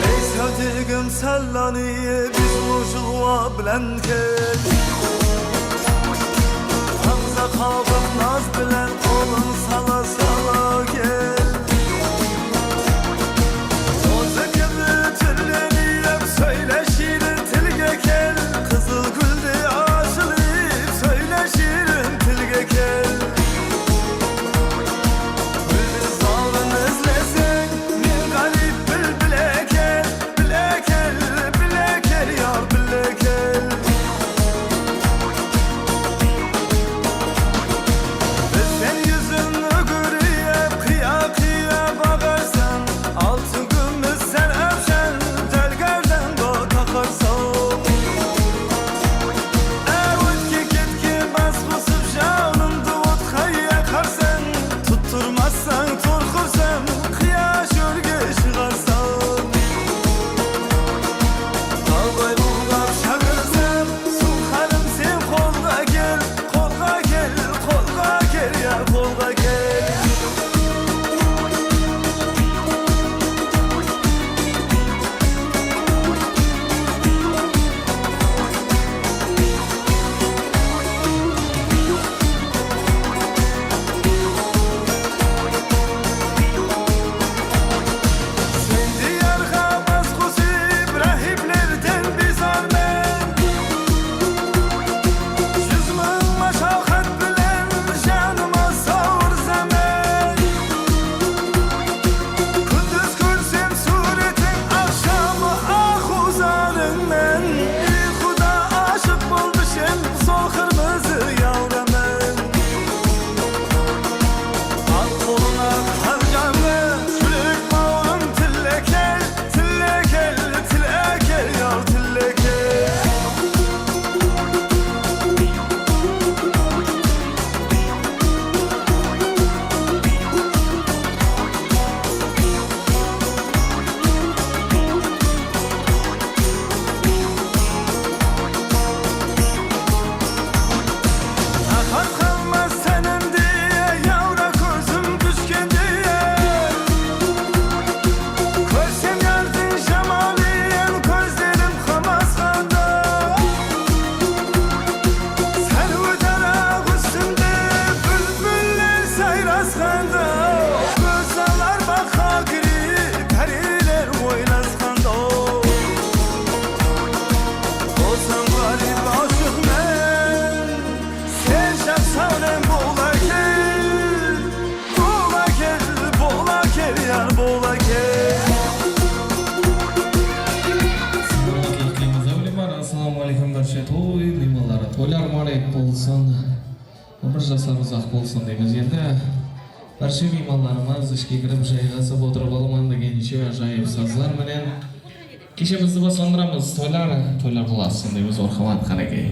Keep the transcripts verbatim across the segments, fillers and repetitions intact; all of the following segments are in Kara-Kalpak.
Ey, sáwdegim, sállanı biz mujılwa bilen kel. Ańza qabıq naz bilen qolın sala-sala kel. Qozı kibi túrlenip sóyle, shiyrin tilge kel. Qızıl gúldey ashılıp sóyle, shiyrin tilge kel. Gúldiz bağrın izleseń, men ǵárip bilbil eken. Bile kel, bile kel, yar, bile kel. Bizden júzin úgirip, qıya-qıya baǵarsań, altın gúmis zárapshan, dálgardan da taqarsań. Áwetke-ketke bas qosıp, janımdı otqa yaqarsań, tutturmasań, tor qursam, qıya shólge shıǵarsań. Talday bullap shaqırsam, suwxarım, sen qolǵa kel, qolǵa kel, qolǵa kel, yar, qolǵa kel. Sendey yarǵa bas qosıp, ráhimlerden bizarmen. Júz mıń mashaqat bilen janıma sawırzamen. Kúndiz kórsem súwretiń, aqshamı aqıw zarıńmen. Uyqıda ashıq boldı shem, sol qırmızı jawramen. Al qolıńa qar janlı, júrek bawırım, tile kel, tile kel, tile kel, yar, tile kel. Taqat qalmas tánimde, yawra kózim túskende. Kórsem yardıń jamalın, kózlerim qamasqanda. Sálwi daraq ústinde búlbiller sayrasqanda, góz alar baqqa kirip, páriyler oynasqanda. Bolsam ǵárip ashıq men, sen shaq sáwlem bola kel. Bola kel, bola kel, yar, bola kel. Assalamu aleykum, bárshe toy miymanları. Toylar múbarek bolsın. Ómir jaslar uzaq bolsın deymiz. Endi bárshe miymanlarımız ishke kirip jayǵasıp otırıp alaman degenshe, ájayıp sazlar menen keshemizdi baslandıramız. Toylar, toylar bolasın deymiz, Orxamat Qárekey.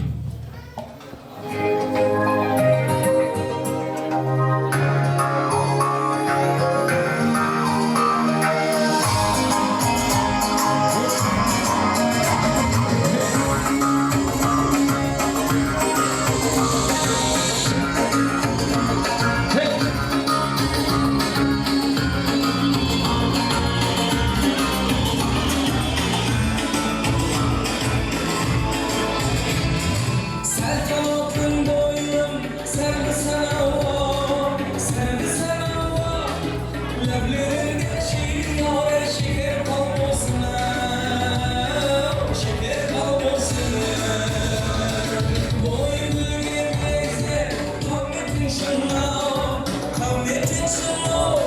Qáwmet etsin-aw,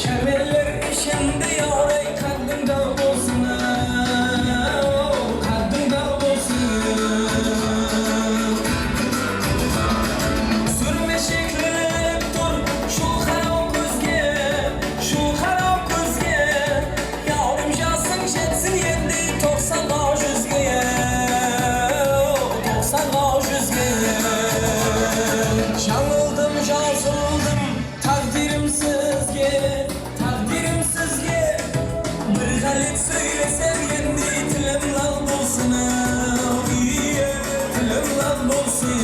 shámenler ishinde, yawray, qáddiń daw bolsın-aw, qáddiń daw bolsın. Súrme sheklenip tur shulqaraw kózge, shulqaraw kózge. Yawrım, jasıń jetsin endi toqsanǵa, júzge, toqsanǵa, júzge. Jańıldım, jazıldım táǵdirim sizge, táǵdirim sizge. Bir ǵálet sóylesem endi tilim lal bolsın-aw, iye, tilim lal bolsın.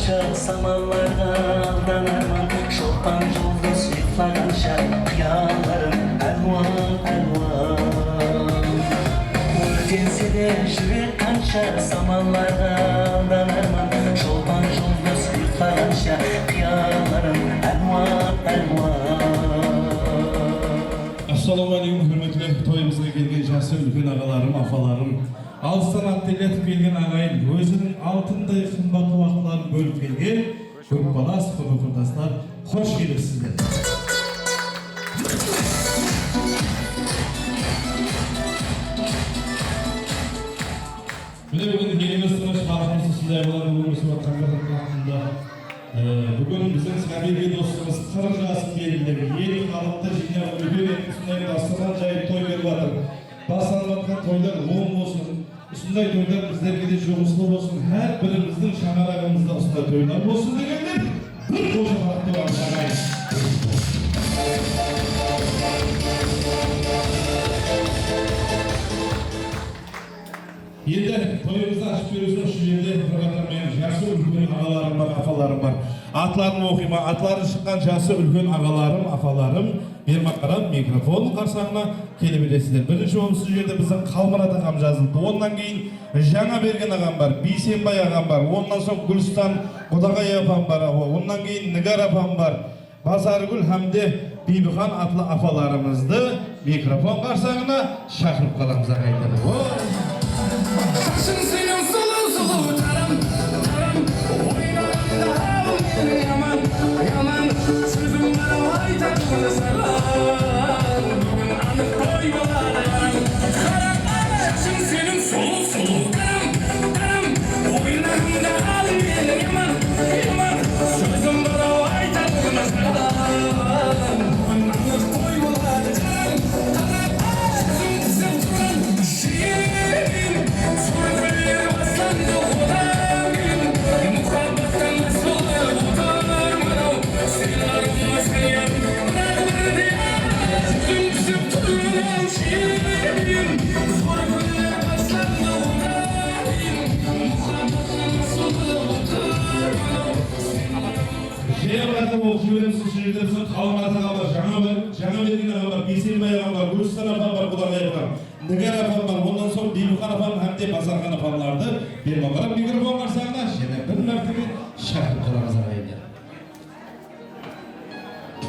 Samallarǵa aldanarman, shoppan juldız uyıqlaǵansha, qıyallarım álwan-álwan. Órtense de júrek qansha, samallarǵa aldanarman, shoppan juldız uyıqlaǵansha, qıyallarım álwan-álwan. Assalawma áleykum, húrmetli toyımızǵa kelgen jası úlken aǵalarım, apalarım. Alıstan át terletip kelgen aǵayin, óziniń altınday qımbatlı waqıtların bólip kelgen gruppalas, qurlı-qurdaslar, xosh kelipsizler. Mine, búgin elimiz tınısh, xalqımız usınday bolıp ómir súrip atqan bir waqtında, e, búgin biziń Sábiyge dostımız qırq jasın belgilep, el xalıqtı jıynap, úlken etip usınday dasturxan jayıp toy berip atır. Baslanıp atqan toylar oń bolsın. Usınday toylar bizlerge de juǵıslı bolsın. Hár birimizdiń shańaraǵımızda usınday toylar bolsın degenler bir qol shapalaqtı alıp aǵayın. Endi toyımızdı ashıp beriw ushın usı jerde bir qatar meniń jası úlken aǵalarım bar, apalarım bar. Atların oqıyman, atları shıqqan jası úlken aǵalarım, apalarım, bermaqaram mikrofon qarsańına kele beresizler. Birinshi bolıp usı jerde biziń Qalmurat aǵam jazılıptı. Onnan keyin Jańabergen aǵam bar, Biysenbay aǵam bar. Onnan soń Gúlistan Qudaǵay apam bar. Onnan keyin Nigar apam bar. Bazargúl hám de Biybixan atlı apalarımızdı mikrofon qarsańına shaqırıp qalamız, aǵayinler. Qashıń seniń sulıw-sulıw tarım, tarım, oynaǵanda hal meniń yaman, yaman, sózim bar-aw aytatuǵın saǵan, búgin anıq toy boladı. Qara, qara, shashıń seniń sulıw-sulıw tarım, tarım, oynaǵanda hal meniń yaman, yaman, sózim bar-aw aytatuǵın saǵan. Jayıp atı bolıp jiberemiz, usı jerde biziń Qalmurat aǵa bar, Jańa, Jańabergen aǵa bar, Biysenbay aǵa bar, Gúlistan apa bar, Qudaǵay apa, Nigar apa bar, onnan soń Biybixan apam hám de Bazarxan apamlardı bermaqaram mikrofon qarsańına jáne bir mártebe shaqırıp qalamız, aǵayinler.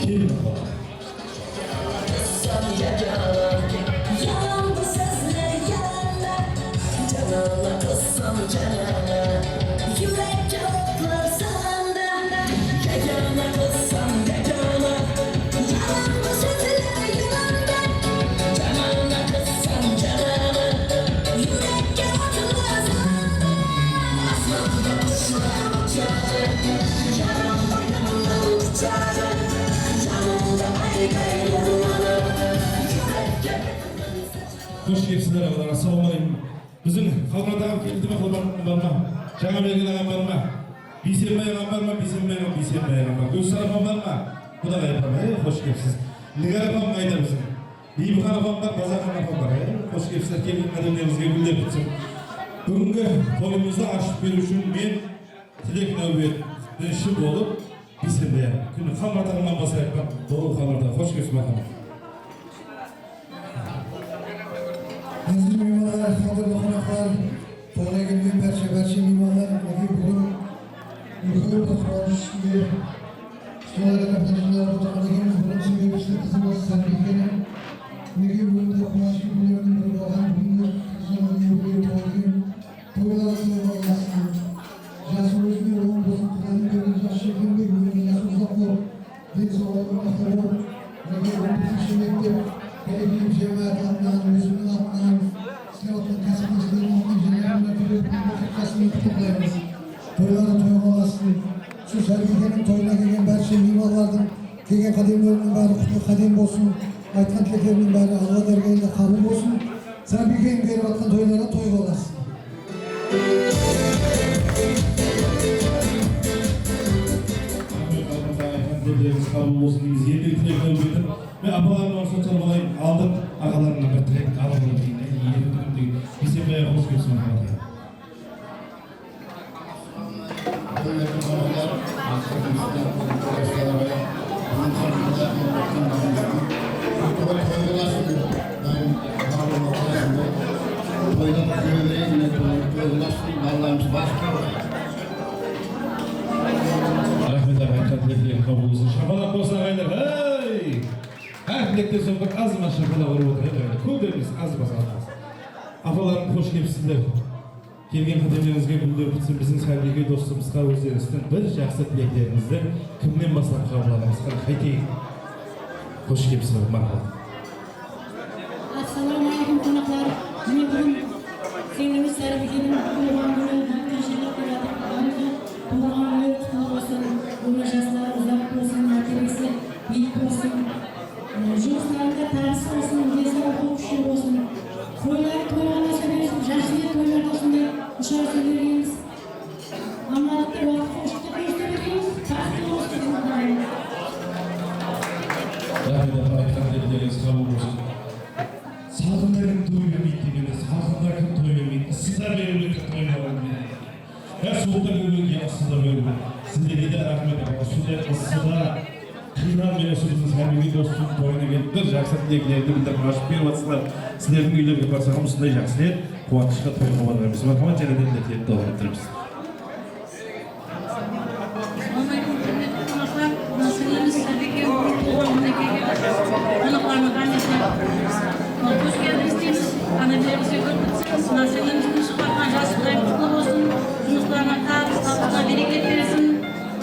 Keliń, apalar. Yalǵız sózle yalanla, janına qızsam janına, yúrekke otlar salanda. Yagana qızsam yagana, yalǵız sózle yalanla, janına qızsam janına, yúrekke otlar salanda. Asmanda quslar ushar, janım boynımnan qushar, janımdı ayday urmanı, yúrekke. Xosh kelipsizler, aǵalar. Assalawma áleykum. Biziń Qalmurat aǵam keldi me, Qalmurat aǵam bar ma? Jańabergen aǵam bar ma? Biysenbay aǵam bar ma? Biysenbay aǵam, Biysenbay aǵam bar. Gúlistan apam bar ma? Qudaǵay apam, e, xosh kelipsiz. Nigar apam qayda biziń? Biybixan apam bar, Bazarxan apam bar, e, xosh kelipsizler, kelgen qádemlerimizge gúller pitsin. Búgingi toyımızdı ashıp beriw ushın men tilek náwbet birinshi bolıp Biysenbay aǵa. Kúni Qalmurat aǵamnan baslayıq pa? Dol Qalmurat aǵa, xosh kelipsiz, marhamat. Áziz miymanlar, qádirli qonaqlar, toyǵa kelgen bárshe, bárshe miymanlar, minekey, búgin úlken bir quwanısh ishinde stollarǵa jıynalǵan otırǵan ekenbiz. Bunıń sebebi qızımız Sarbiyeniń, minekey, ómirinde quwanıshlı kúnleriniń biri bolǵan búgingi qızımızdıń yubileyi toyı eken. Toyları toyǵa ulasın. Jası ózine oń bolsın, Qudaydıń bergen jas shekendey, ómiri jası uzaq bolıp, densawlıǵı mıqtı bolıp, minekey, on besińshi mektep, Bálekeyev jámááti atınan, ózimniń atınan, islep atırǵan kásipdeslerim atınan jáne bir mártebe qutlı jasın qutlıq qılaymız. Toyları toyǵa ulasın. Usı Sárbiyeniń toyına kelgen bárshe miymanlardıń kelgen qádemleriniń bári qutlı qádem bolsın. Aytqan tilekleriniń bári Alla dárgayında qabıl bolsın. Sárbiyeniń berip atqan toyları toyǵa ulasın. Raxmet, Qalmurat aǵa, aytqan tilekleriniz qabıl bolsın deymiz. Endi tilek náwbeti. Men apalarımnan ruxsat sorap alayın. Aldıq, aǵalarımnan bir tilek qabıl bolsın deyin. Endi tilek deyin. Biysenbay aǵa, xosh kelipsiz, marhamat. Raxmet, aǵa, aytqan tileklerin qabıl qılsın. Shapalaq bolsın, aǵayinler. Hey! Hár tilekten soń bir azmaz shapalaq urıp otırayıq, aǵayinler. Kóp emes, azmaz, azmaz. Apalarım, xosh kelipsizler. Kelgen qádemlerińizge gúller pitsin, biziń Sárbiyke dostımızǵa ózlerińizdiń bir jaqsı tileklerińizdi kimnen baslap qabıl alamız? Qáne, qaytayıq. Xosh kelipsizler, marhamat. Assalawma áleykum, qonaqlar. Mine, búgin kelgenimiz Sárbiykenin tuwılǵan kúni, búgin sherlep kiyatır. Tuwılǵan kúni qutlı bolsın, ómir jasları uzaq bolsın, mártebesi biyik bolsın. E, jumıslarında tabıs bolsın, densawlıǵı kúshli bolsın. Toyları toyǵanlasa bersin, jaqsı toylarda usınday ushırasa bergeniz. Amanlıqta waqıt qosıqta kórisip bergeniz, baxıtlı bolsın. Raxmet, apa, aytqan tileklerińiz qabıl bolsın. Salqında kim toy bermeydi degende, salqında kim toy bermeydi, ıssıda bermeydi, toy bermeydi. Ya suwıqta bermeydi, ya ıssıda bermeydi. Sizlerge de raxmet, apa, usınday ıssıda, qıynan menen usı biziń Sárbiyke dostımız toyına kelip, bir jaqsı tileklerdi bildirip, ashıp berip atırsızlar. Sizlerdiń úylerge barsaǵan usınday jaqsı quwanıshqa, toyǵa barǵanımız. Marhamat, jáne de tileklerdi dawam ettiremiz. Assalawma áleykum, húrmetli qonaqlar. Mına sińlimiz Sárbiyke tuwılǵan kúnine kelgen qonaqlardıń hámmesine xosh keldińiz deymiz. Qáne, berigizge kóp pitsin. Mına sińlimizdiń shıǵarǵan jası dayım qutlı bolsın. Jumıslarına tabıs, tabısına bereket bersin.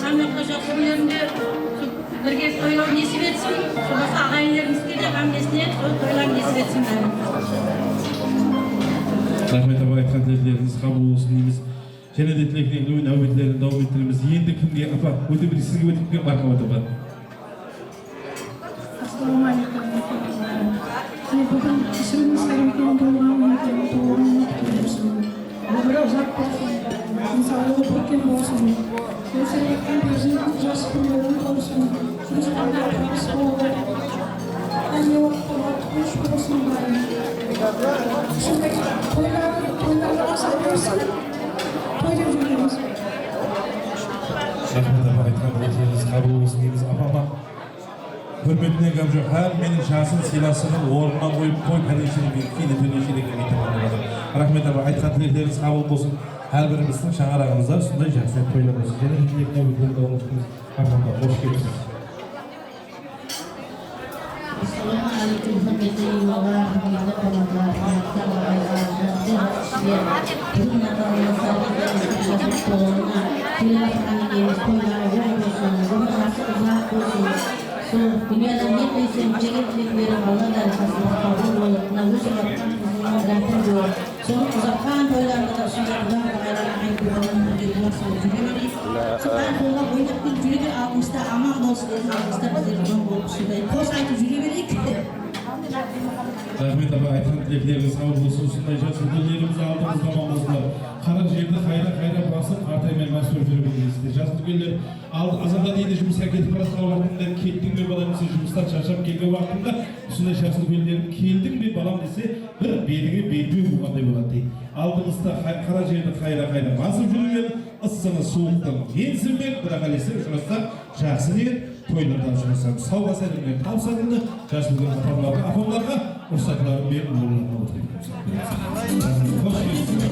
Hámme jaqsı kúnlerinde birge toylaw nesip etsin. Sol basa aǵayinlerimizge de hámmesine sol toylar nesip etsin. Raxmet, apa, aytqan tileklerińiz qabıl bolsın deymiz. Jáne de tileklerdi, náwbetlerin dawam ettiremiz. Endi kimge, apa, óte bereyik, sizge ótip kep, marhamat, apa. Assalawma áleykum. Mine, búgin Sárbiykenin tuwılǵan kúni eken, tuwılǵan kúni qutlı bolsın. Ómiri uzaq bolsın, densawlıǵı kórkem bolsın. Kórsep atqan perzentiniń jaqsı kúnleri bolsın. Jumıslarında tabıs bolsın. Hámme waqıtta waqıt xosh bolsın. Usınday toylar, toylarǵa asa bersin. Toy dep júremiz. Raxmet, apa, aytqan tileklerińiz qabıl bolsın deymiz. Apama húrmetinen gáp joq, hámmeniń jasın, sıylasıǵın ornına qoyıp, toy pálenshe de, keyde tólenshege kelmey turǵan boladı. Raxmet, apa, aytqan tileklerińiz qabıl bolsın. Hár birimizdiń shańaraǵımızda usınday jaqsı toylar bolsın. Jáne de tilek náwbetlerin dawam ettiremiz. Marhamat, xosh kelipsiz. Assalawma áleykum, húrmetli miymanlar, húrmetli qonaqlar, qonaqlar, aǵaylar, jaqsı kúshler. Búgin Natalına, Sárbiyke toyına kelip atırǵan ekeniz, toyları oń bolsın, ómir jası uzaq bolsın. Sol dúnyadan ne tileseńiz, tilegen tileklerim Alla dárgahında qabıl bolıp, mına ósip atqan qızıma ráhim bolıp, sonıń uzatqan toylarında da usınday uzaq aǵaylar, aǵayin-tuwǵanlar birge jaqsı bolıp júre bereyik. Sol hár toyǵa oynap kelip júre ber, aldımızda aman bolsın, aldımızda bizler joń bolıp usınday qos aytıp júre bereyik. Raxmet, apa, aytqan tileklerińiz qabıl bolsın, usınday jaqsı gúnlerimiz aldımızda aman bolsınlar. Qara jerdi qayra-qayra basıp, qartaymay más bolıp júre bermeysizler. Jas úlkenler, al-, azanda deydi, jumısqa ketip baratırǵan waqtında, kettiń be, balam, dese, jumıstan sharshap kelgen waqtında, usınday jas úlkenlerim, keldiń be, balam, dese, bir betińe belbew bolǵanday boladı, deydi. Aldımızda qay-, qara jerdi qayra-qayra basıp júrgen, ıssıǵı suwıqtı mensirmen, Quday qálese, ushırassaq, jaqsı nen, toylarda ushırassaq. Sawǵa-sálemler tabıs atıldı, jas úlken apamlarǵa, apamlarǵa, ruxsatların berip, orınlarına otırıp. Xosh kelipsizler.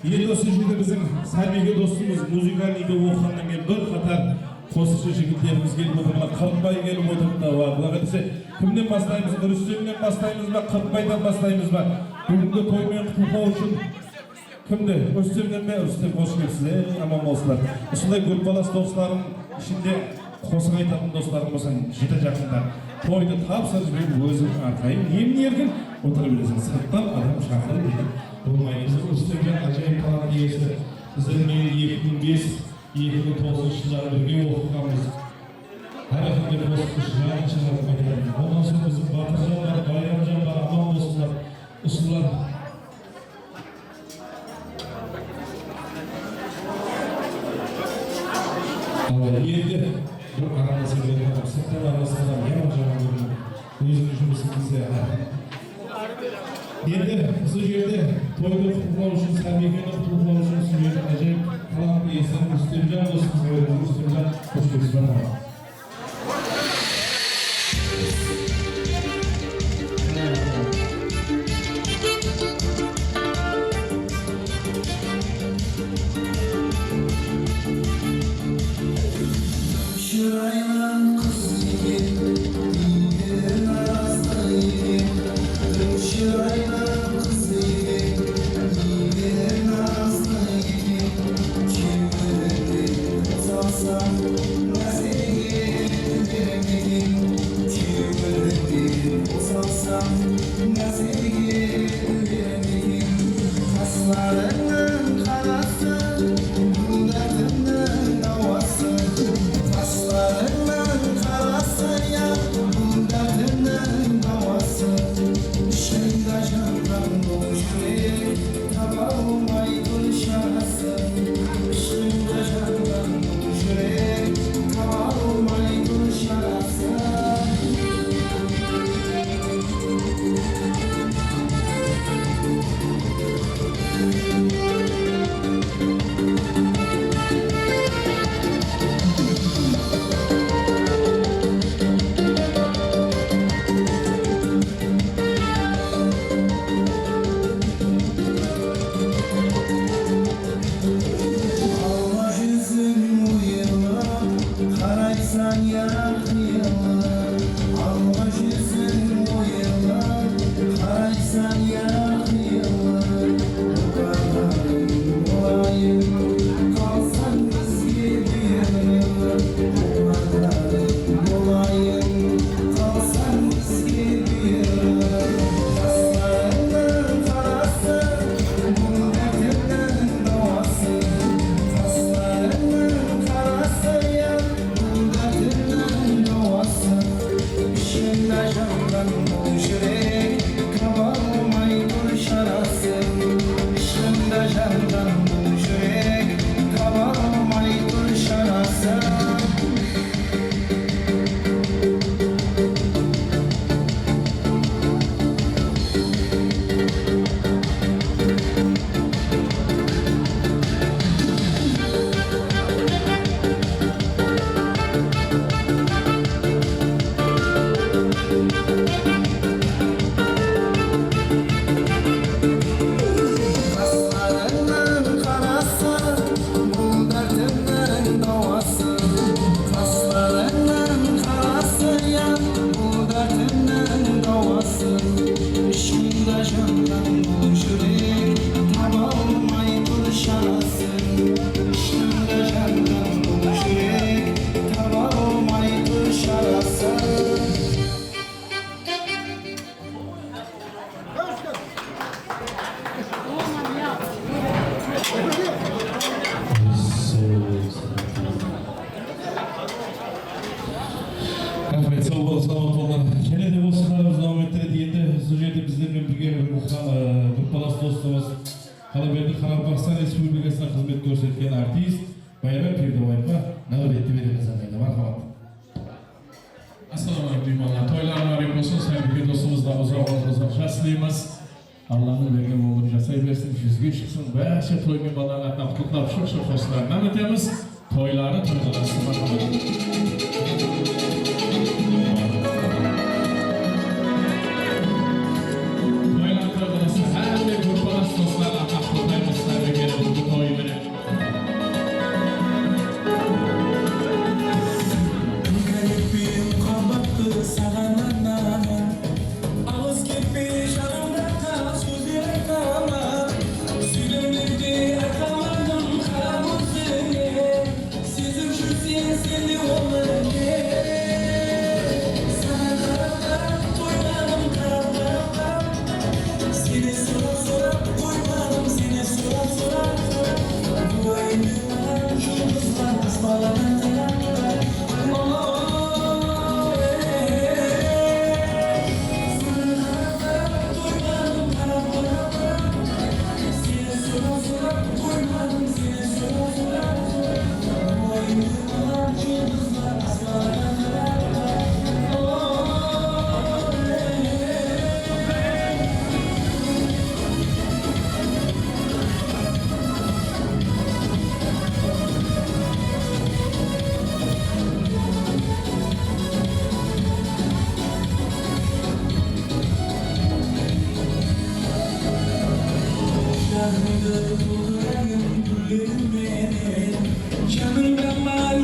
Endi, endi usı jerde biziń Sárbiyke dostımız muzıkalnıyde oqıǵannan keyin bir qatar qosıqshı jigitlerimiz kelip otır, mına Qırıqbay kelip otır, mına, wa, Quday qálese, kimnen baslaymız? Rústemnen baslaymız ba, Qırıqbaydan baslaymız ba? Búgingi toy menen qutlıqlaw ushın kimdi? Rústemnen be? Rústem, xosh kelipsiz, ey, aman bolsınlar. Usınday kóp balası doslarım ishinde qosıq aytatın doslarım bolsa, jete jaqında toydı tapsırıp jiberip, óziń arqayın, emin-erkin otırıp bereseń. Sırttan adam shaqırıp jete bolmaydı. Biziń Rústemjan ájayıp talant iyesi. Bizler menen eki mıń bes, eki mıń toǵızınshı jılları birge oqıǵanbız. Hár qanday qosıqtı shınaǵın shınaǵın aytatın. Onnan soń biziń Batırjan bar, Bayramjan bar, aman bolsınlar. Usılar. Al, endi bir aralasa bergen, sırttan aralasa bergen, yaman jaman kórdim. Óziniń jumısın bilse. Endi usı jerde Toydı qutlıq ushın, Sárbiyekeni qutlıq ushın sizlerdi ájayıp talant iyesi Rustemjan dosımız beredi. Rustemjan, xosh kelipsiz, marhamat. Shıraylı qız eken, iyleri narazı eken. Shıraylı qız eken, iyleri narazı eken. Kewilden bosalsam, názerge bermegen. Kewilden bosalsam, názerge bermegen. Qaslarıńnıń qarası, bul dártimniń dawası. Qaslarıńnıń qarası, ya, bul dártimniń dawası. Ishimda janǵan bul júrek taba almay tur sharasın. Ishimda janǵan bul júrek taba almay tur sharasın. Alma júziń oyılı, qaraysań ya qıyılı. Alma júziń oyılı, qaraysań ya qıyılı. Oqıǵanıń bolayın, qalsań bizge buyırıp. Oqıǵanıń bolayın, qalsań bizge buyırıp. Qaslarıńnıń qarası, bul dártimniń dawası. Qaslarıńnıń qarası, ya, bul dártimniń dawası. Ishimda janǵan bul júrek taba almay tur sharasın. Ishimda janǵan bul júrek taba almay tur sharasın. Qaslarıńnıń qarası, bul dártimniń dawası. Qaslarıńnıń qarası, ya, bul dártimniń dawası. Ishimda janǵan bul júrek taba almay tur sharasın. Ishimda janǵan bul júrek taba almay tur sharasın. Raxmet, saw bolıń, salamat bolıńlar. Jáne de bosqanlarımız dawam ettiredi. Endi usı jerde bizler menen birge bir, e, gruppalas dostımız, Qalıberdi, Qaraqalpaqstan Respublikasına xızmet kórsetken artist Bayram Perdebaevqa náwbetti beremiz. Marhamat. Assalawma áleykum, miymanlar. Toylarıń múbarek bolsın. Sárbiyeke dostımızǵa uzaq ómir, uzaq jas tileymiz. Allanıń bergen ómirin jasay bersin, júzge shıqsın. Bárshe toy miymanlarınıń atına qutlıqlap, shıǵıp-shıǵıp qosıqlardı nán etemiz. Toyları toy qılsın, marhamat. Toyları toy qılsın. Hámme gruppalas dostlardı atına qutlıqlaymız. Sárbiyekeniń búgin toyı menen. Qáytpeyim qábattı saǵan anaman. Alıs ketpey janımda qal, sózler aytaman. Súydim dep te aytqanlardım qara kózińe. Sezip júrseń sen de onı ne? Janımdaǵı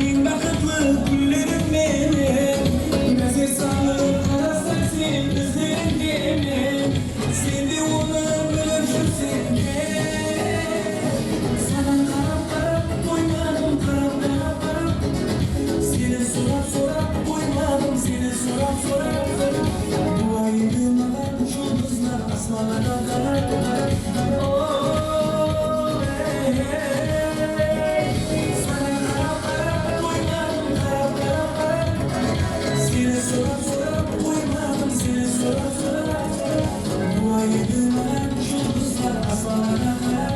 eń baxıtlı gúllerim menen, názer salıp qarasań sen izlerimde men, sen de onı bilip júrseń de. Saǵan qarap-qarap toymadım, qarap-qarap-qarap. Seni sorap-sorap toymadım, seni sorap-sorap. Bul aydı maǵan juldızlar asmanǵa qarap-qarap. Seni sorap-sorap qoymadım, seni sorap-sorap. Bu aydı maǵan juldızlar asmanǵa qarap.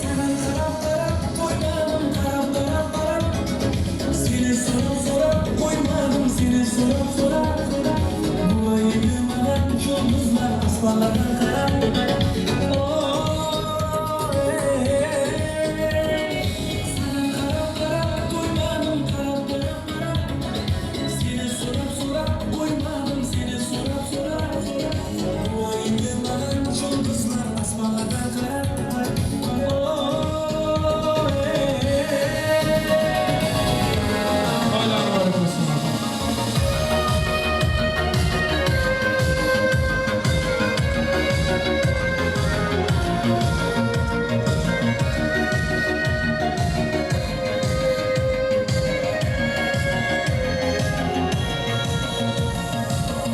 Saǵan qarap-qarap qoymadım, qarap-qarap-qarap. Seni sorap-sorap qoymadım, seni sorap-sorap. Bul aydı maǵan juldızlar asmanǵa qarap. O, ey, ey, ey. Saǵan qarap-qarap qoymadım, qarap-qarap-qarap. Seni sorap-sorap qoymadım, seni sorap-sorap. Bu aydı maǵan juldızlar asmanǵa qarap. O, ey, ey, ey. Toylar múbárek bolsın.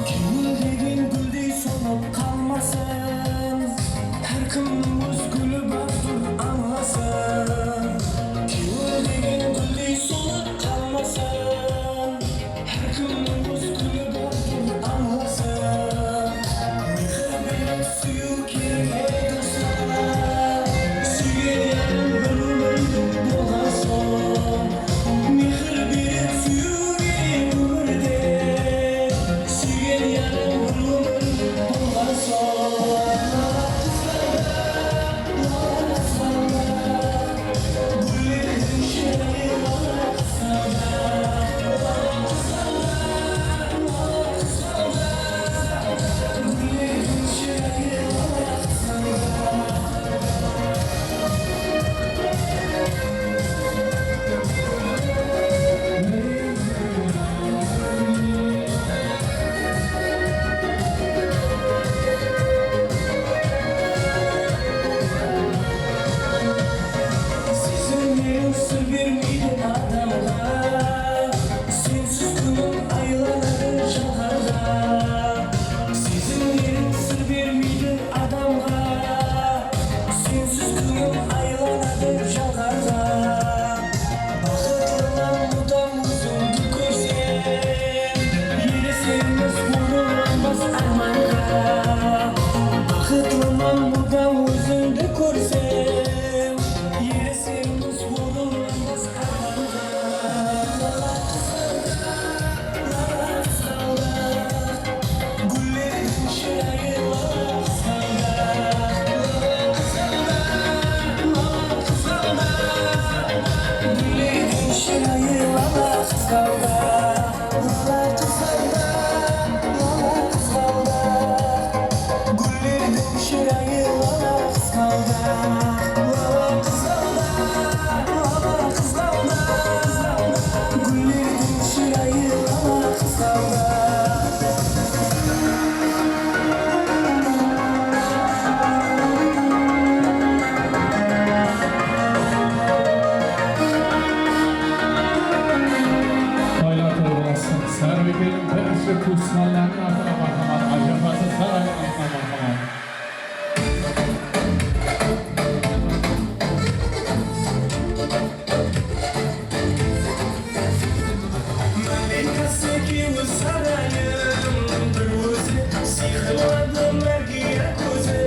Kewil degen gúldey solıp qalmasın, hár kimniń óz gúli bardur ańlasın. Kewil degen gúldey solıp qalmasın, hár kimniń óz gúli bardur ańlasın. Mehir berip súyiw kerek, ey doslar, súygen yarıń bir ómir bolǵan soń. Mehir berip súyiw kerek ómirde, súygen yarıń bir ómir bolǵan soń. Sezimlerim sır bermeydi adamǵa, sensiz kúnim aylanadı jalǵanǵa. Sezimlerim sır bermeydi adamǵa, sensiz kúnim aylanadı jalǵanǵa. Baxıtlıman mudam ózińdi kórsem, erisermiz orınlanbas ármanǵa. Baxıtlıman mudam ózińdi kórsem, erisermiz orınlanbas ármanǵa. Gúllerdiń shırayı lala qızǵalda, lala qızǵalda, lala qızǵalda. Gúllerdiń shırayı lala qızǵalda, lala qızǵalda, lala qızǵalda. Gúllerdiń shırayı lala qızǵalda, lala qızǵalda, lala qızǵalda. Gúllerdiń shırayı lala qızǵalda. Toylar toy bolsın. Sárbiykenin birinshi tuwısqanlarınıń atına marhamat, ájapası Saraybay atına marhamat. Maleykası ekewi sarayım, bir ózi sıyqırladı márgiya kózi.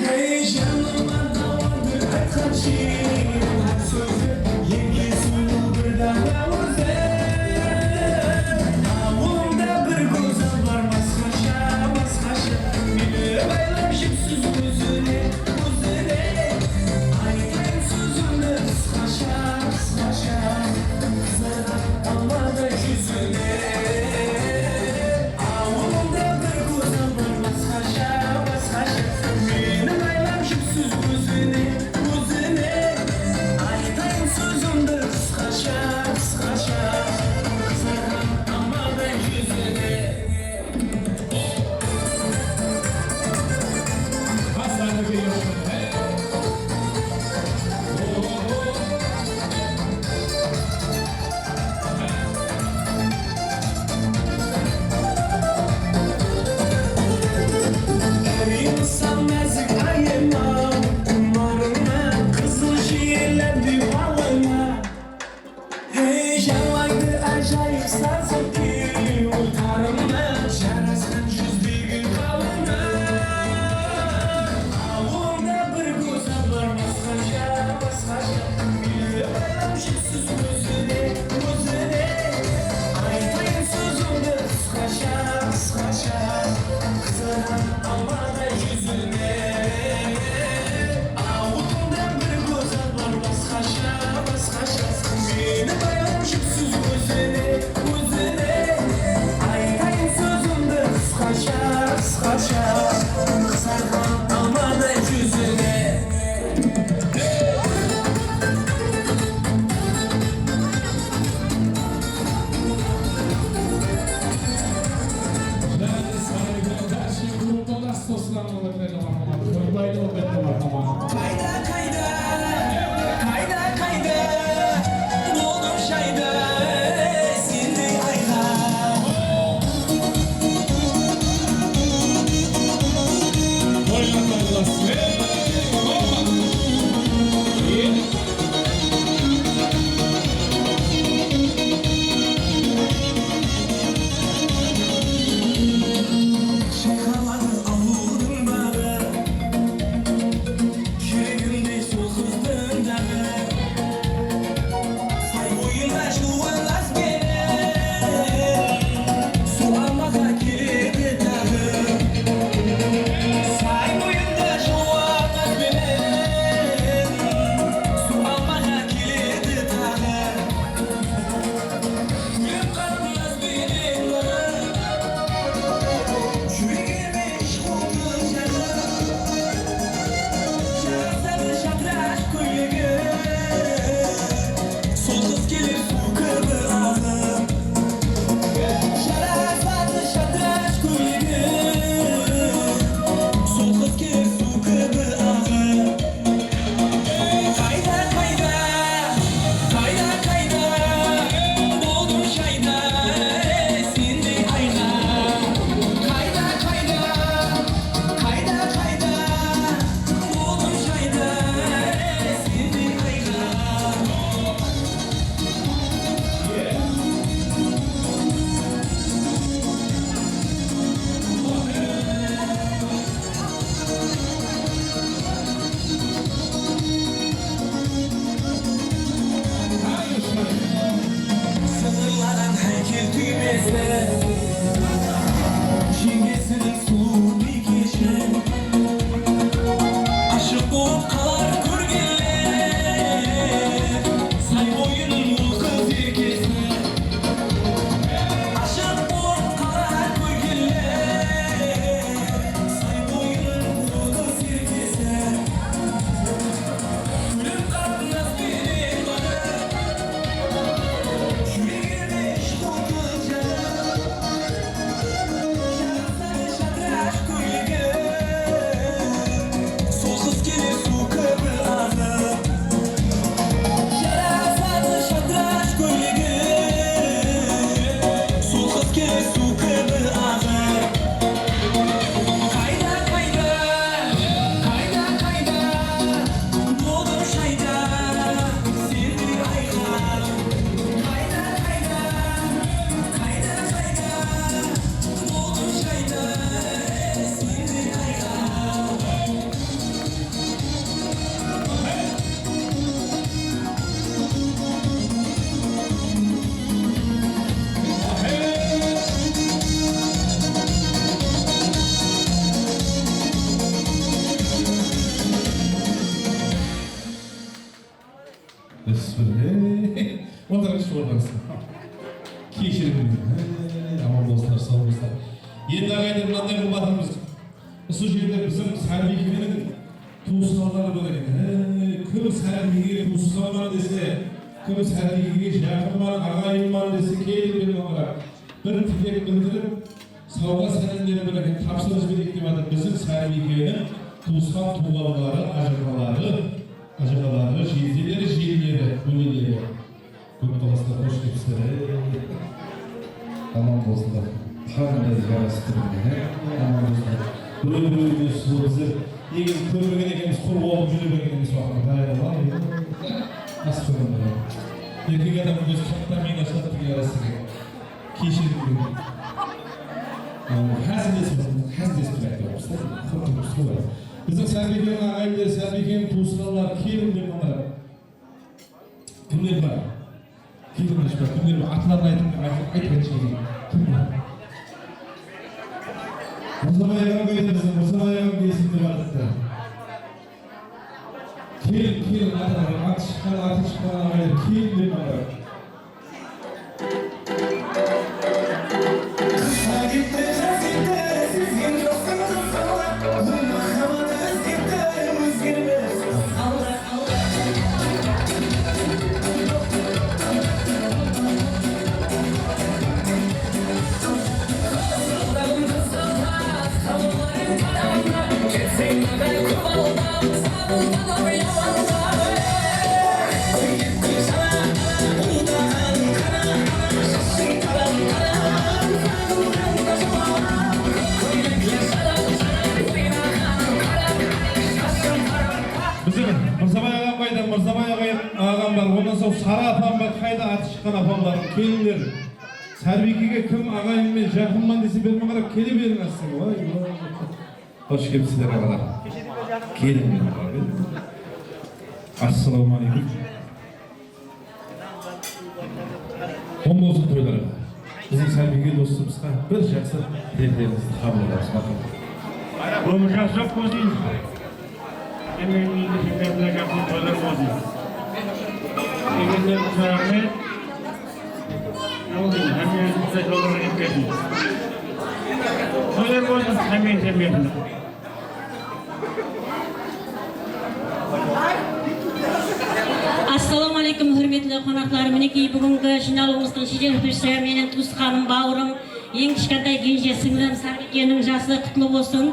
Hey, janıma dawadır aytqan sherim, hár sózi eń sulıw bir dana ózi. Awılımda Aman bolsınlar, saw bolsınlar. Endi, aǵayinler, mınanday qılıp atırmız. Usı jerde biziń Sárbiykeniń tuwısqanları bar eken. He, kim Sárbiykege tuwısqanman dese, kim Sárbiykege jaqınman, aǵayinman dese, kelip beriń oǵan. Bir tilek bildirip, sawǵa sálemleri bar eken, tapsırıs bereyik dep atır. Biziń Sárbiykeniń tuwısqan tuwǵanları, ajaqaları, ajaqaları, jezeleri, jeńleri, bóleleri. Kóp bolasızlar, xosh kelipsizler. Aman bolsınlar. Qanday jarasıp tur mine, he? Aman bolsınlar. Birew-birewine sulıw bizler. Negizinde kórmegen ekenbiz, qur oqıp júre bergen ekenbiz waqıtta. Tayarlar. Asqırın. Erkek adam ózi qattan menen ashıladı, tigi jarasıp eken. Keshirim beriń. Házillesip, házillesip aytıp atırmız da. Qurqıp turıpsız ǵoy. Biziń Sárbiykeniń aǵayinleri, Sárbiykeniń tuwısqanları, keliń dep atır. Kimler bar? Keliń, ashpa, kimler bar? Atların aytıp, aytıp, aytıp, aytıp, aytıp. Kim bar? Mırzabay aǵam qayda biziń? Mırzabay aǵam kelsin dep atırıptı. Keliń, keliń, atı, atı shıqqan, atı shıqqan aǵaylar, keliń dep atır. Biziń Mırzabay aǵam qayda? Mırzabay aǵam, aǵam bar. Onnan soń Sara apam bar. Qayda atı shıqqan apamlardıń? Kelinler. Sárbiykege kim aǵayinmen, jaqınman dese, bermen qarap kele beriń, asıǵa. Vay, vay. Xosh kelipsizler, aǵalar. Keliń, men aǵa. Assalawma aleykum. Oń bolsın toylar. Biziń Sárbiyke dostımızǵa bir jaqsı tileklerińizdi qabıl qılamız, maqul. Ómir jaqsı bolsın. Hámmenińizge jaqsı toylar bolsın. Egenler, raxmet. Hámmenińizge jollarǵa jetkersin. Toylar bolsın, hámmenińizge bersin. Assalawma aleykum, húrmetli qonaqlar. Minekey, búgingi jıynalıwımızdıń shedepishisi meniń tuwısqanım, bawırım, eń kishkentay kenje sińlim Sárbikeniń jası qutlı bolsın.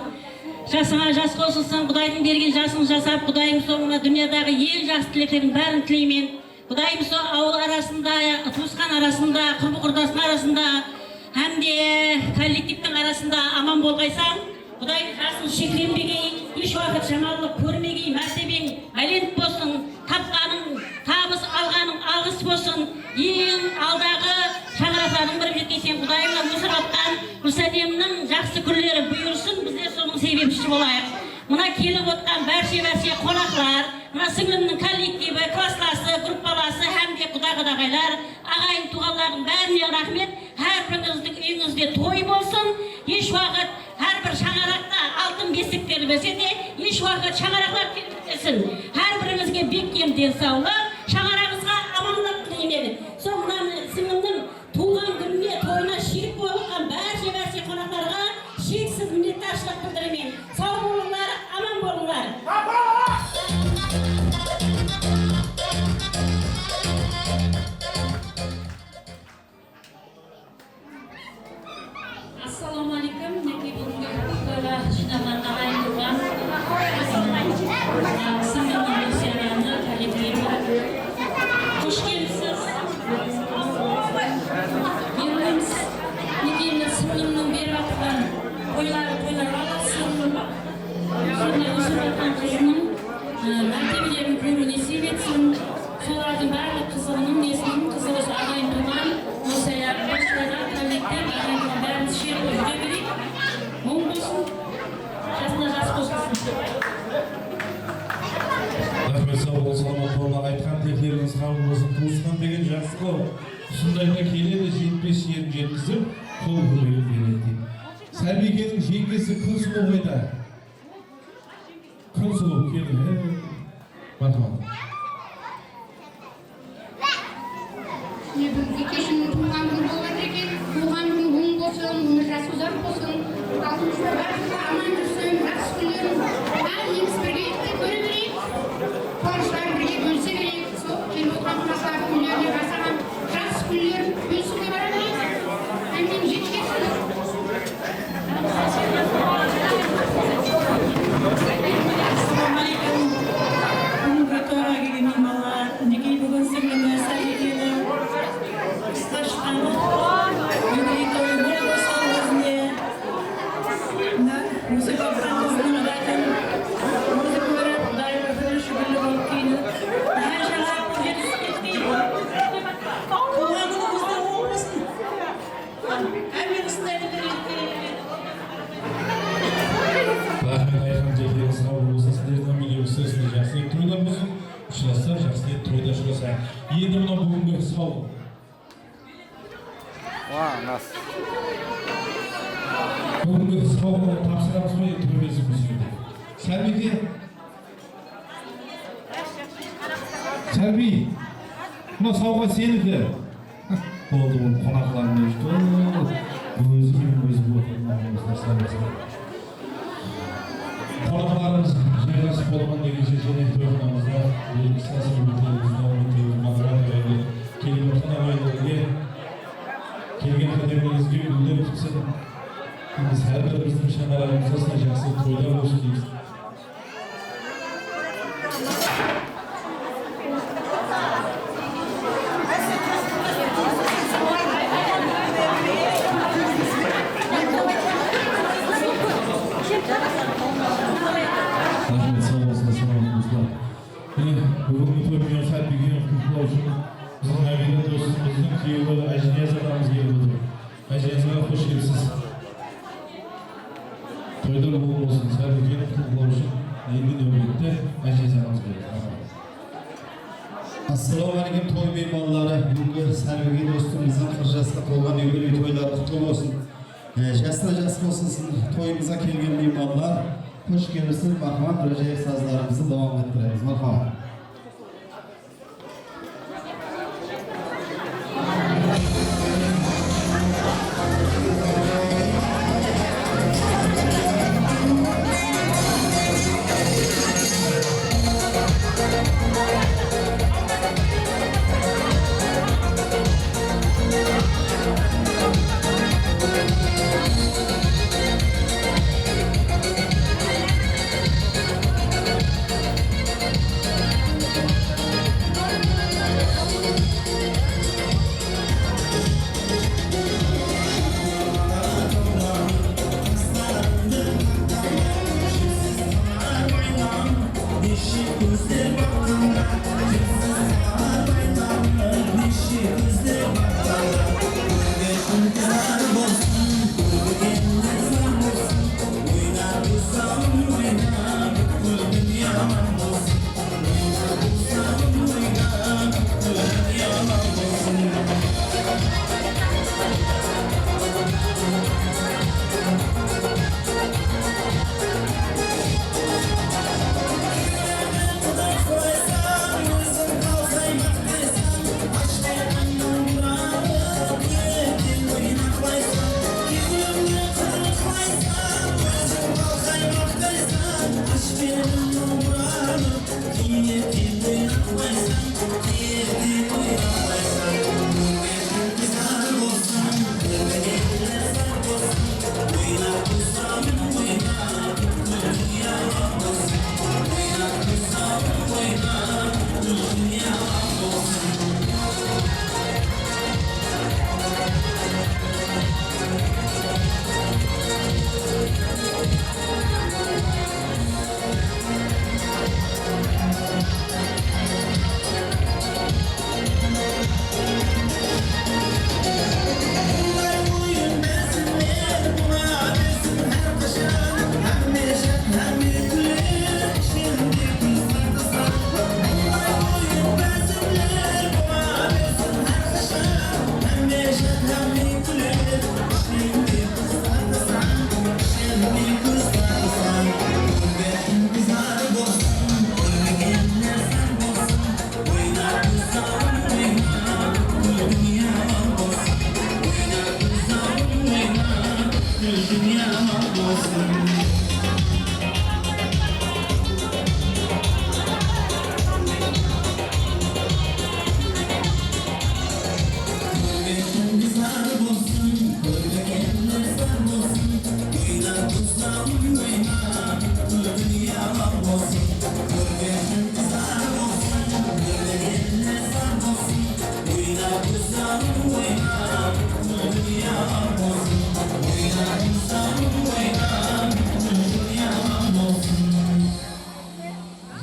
Jasıńa jas qosılsın. Qudaydıń bergen jasıń jasap, Qudayım soń mına dúnyadaǵı eń jaqsı tileklerdiń bárin tileymen. Qudayım sol awıl arasında, tuwısqan arasında, qurbi-qurdastıń arasında hám de kollektivtiń arasında aman bolǵaysań. Qudayım jasıń sheklenbegey, hesh waqıt jamanlıq kórmegey, mártebeń bálent bolsın, tapqanıń tabıs, alǵanıń alǵıs bolsın. Eń aldaǵı shańaraqlardıń birige jetkenseń, Qudayımnan ósirip atqan Gúlsánemniń jaqsı kúnleri buyırsın, bizler sonıń sebepshisi bolayıq. Mına kelip otqan bárshe-bárshe qonaqlar, mına sińlimniń kollektivi, klasslası, gruppalası hám de quda-qudaǵaylar, aǵayin-tuwǵanlardıń bárine raxmet. Hár birińizdiń úyińizde toy bolsın. Hesh waqıt hár bir shańaraqta altın besikler bese de, hesh waqıt shańaraqlar terbetilsin. Hár birińizge bekkem densawlıq, shańaraǵıńızǵa amanlıq tileymen. Soń mına sińlimniń tuwǵan kúnine, toyına sherik bolıp atqan bárshe-bárshe qonaqlarǵa sheksiz minnetdarshılıq bildiremen. Saw bolıńlar, aman bolıńlar. Assalawma aleykum. Minekey, búgingi toyǵa jıynaǵan aǵayin-tuwǵan, sińlimniń Gúlsiyarani kollektivi. Xosh kelipsiz. Endi minekey, mine sińlimniń berip atırǵan toyları toylarǵa ulasın. Sonday ósip atqan qızınıń, e, mártebelerin kóriw nesiyp etsin. Solardıń barlıq qızıǵınıń, nesiniń qızıǵı usı aǵayin-tuwǵan, osayaqta shıraǵan, kollektiv, aǵayin-tuwǵan bárin sherik bolıp júre bereyik. Oń bolsın. Jasına jas qosılsın. Raxmet, saw bolıń, salamat bolıń. Aytqan tileklerińiz qabıl bolsın. Tuwısqan degen jaqsı ǵoy. Usındayda keledi, jetpes jerin jetkizip, qol kómegin beredi deydi. Sárbikeniń jeńgesi Kúnsulıw qayda? Kúnsulıw, keliń, he. Marhamat. Mine, búgingi keshimniń tuwılǵan kúni bolıp atır eken. Bárimiz aman júrsin, jaqsı kúnlerin hár birimiz birgelikte kóre bereyik. Quwanıshların birge bólise bereyik. Sol kelip otırǵan qonaqlardıń úylerine jasaǵan jaqsı kúnlerin bólisiwge bara bereyik. Hámmemiz jetkersin. Assalawma áleykum. Búgingi toyǵa kelgen miymanlar, minekey, búgin sińlimiz Sárikeni qısqa shıqqan yubiley toyı bolıp otır ózine. Mına, ósip atqan qızdıń bátin ózi kórip, Qudayım bir shúgirli bolıp kiyinip, dán jaǵarıp jetisip ketpey. Tuwǵan kúnińizde oń bolsın. Hámme usınday kúnler kelip beredi. Raxmet, Ayxan jeke, sawbol bolsın, sizlerdiń úyingiz jaqsı toylar bolsın, ushırassaq jaqsı toyda ushırasaq. Endi mına búgingi sawbol. Wa, nas. Búgingi sawǵanı tapsıramız ba, endi tóbesi bizge? Sárbiyge. Sárbiy. Mına sawǵa seniki. Boldı, bul qonaqlarımız ózi menen ózi otırǵan dostlar, sawǵası. Qonaqlarımız jaylasıp bolǵan degenshe jáne toyxanamızda, ıslası ótemiz, dawam etemiz, Mahabat aǵaydı kelip atırǵan aǵayinlerge, kelgen qádemeńizge gúller pitsin. Biz hár birimizdiń shańaraǵımızda jaqsı toylar bolsın deymiz. Raxmet, saw bolasızlar, salamat bolasızlar. Mine, búgingi toy menen Sárbiygeni qutlawshı biziń nábiyre dostımızdıń kúyewi Ájiniyaz aǵamız kelip otır. Ájiniyaz aǵa, xosh kelipsiz. Toylar ulıwma bolsın, Sárbiygeni qutlawshı endi náwbette Ájiniyaz aǵamız kelip otır. Assalawma áleykum, toy miymanları. Búgingi Sárbiy dostımızdıń qırq jasqa tolǵan yubiley toyları qutlı bolsın. E, jastan jas bolsın sizdiń toyımızǵa kelgen miymanlar. Xosh kelipsiz, Mahamat Rojaev sazlarımızdı dawam ettiremiz. Marhamat.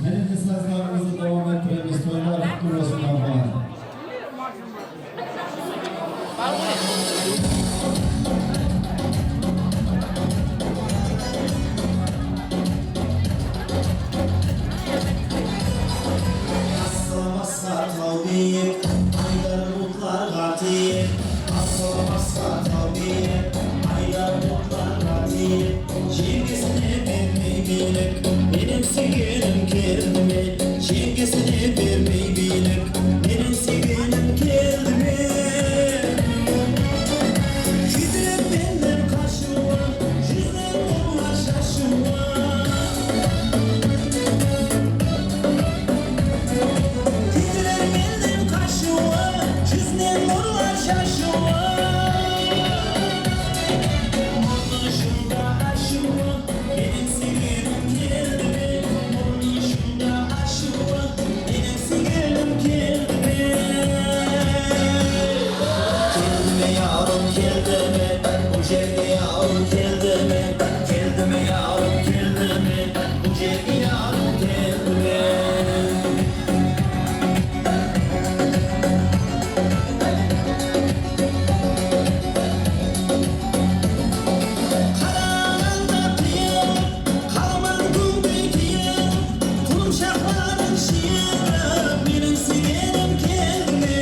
Jáne de sazlarımızdı dawam ettiremiz. Toylar qutlı bolsın, marhamat. Asıl basqa taw biyik, aydar bultlarǵa tiyip. Asıl basqa taw biyik, aydar bultlarǵa tiyip. Jeńgesine bermey biylik, meniń súygenim keldi me? Jeńgesine bermey biylik, meniń súygenim keldi me? Ketiler mennen qashıwı, júzinen nurlar shashıwı. Ketiler mennen qashıwı, júzinen nurlar shashıwı. Murnı ushında ashıwı, meniń súygenim keldi me? Murnı ushında ashıwı, meniń súygenim keldi me? Keldi me, yawrım, keldi me? Bul jerge, yawrım, keldi me? Keldi me, yawrım, keldi me? Bul jerge, yawrım, keldi me? Qaraǵanda qıyın, qalman kúndey qıyın, qulımshaqların shıyırıp, meniń súygenim keldi me?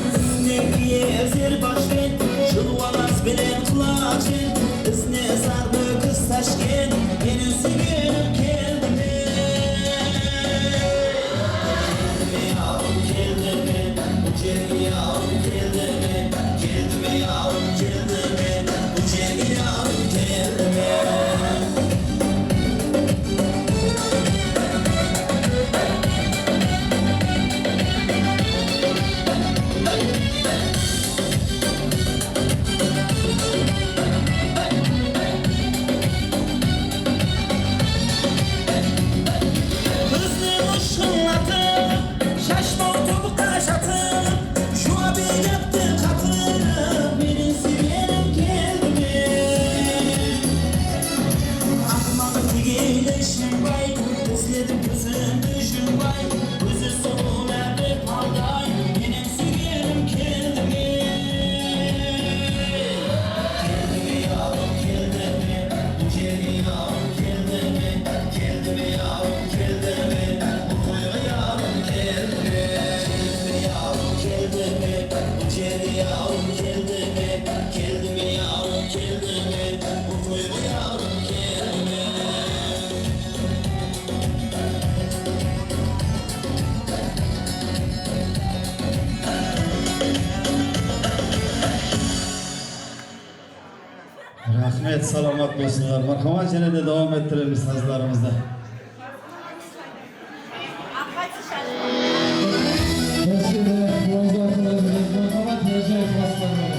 Ústine kiye zerbash penen, jılwalaz benen qılaq jen, izine zar Nókis Tashkent, meniń súygenim keldi me? Keldi me, yawrım, keldi me? Bul jerge, yawrım, keldi me? Keldi me, yawrım, keldi me? Bul jerge, yawrım, keldi me? Bizden ushın atıp, shashbaw tóbqa jatıp, juwap iyaptı qatırıp, meniń súygenim keldi me? Aqmaq tegeyli shımbay, izledim kózimdi jumbay, ózi sulıw Nábip Altay, meniń súygenim keldi me? Keldi me, yawrım, keldi me? Bul jerge, yawrım, keldi me? Keldi me, yawrım, keldi me? Bul toyǵa, yawrım, keldi me? Keldi me, yawrım, keldi me? Bul jerge, yawrım, keldi me? Keldi me, yawrım, keldi me? Bul toyǵa, yawrım, keldi me? Raxmet, salamat bolsınlar. Marhamat, jáne de dawam ettiremiz sazlarımızdı. Tashkent viloyati viloyat hokimi Mirzaxo'jayev Aslanbek.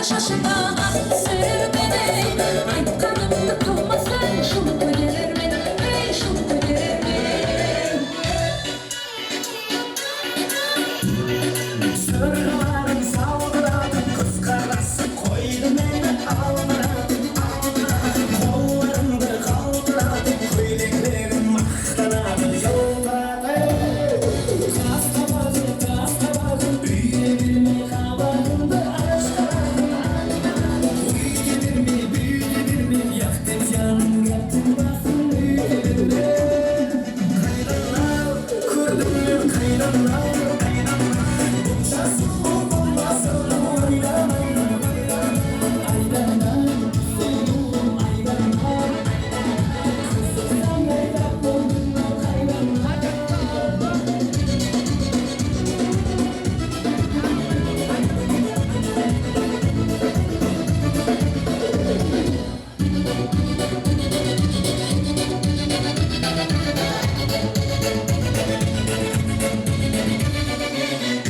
Shashıma aq súrmedey, aytqanımdı qılmasań, shul kóterermen, ey, shul kóterermen. Sırǵalarım saldıratıp, qısqarasıp qoydı meni aldıratıp, aldıratıp. Qollarımdı qaltıratıp, kóyleklerim maqtanadı, jıltıratıp. Qas qabaǵım, qas qabaǵım, úyde bermey qabaǵımdı ashqaǵım. Úyde bermey, búyde bermey, yaq dep janım, gáttiń basın úyde bermey. Qaydanlar kórdińler, qaydanlar, qaydanlar? Bul jasıl bolmasın, oylamayman, oylamayman. Aydanlar, suyıwım, aydanlar. Qızıqsam, laytap boldıń ba, qaydanlar?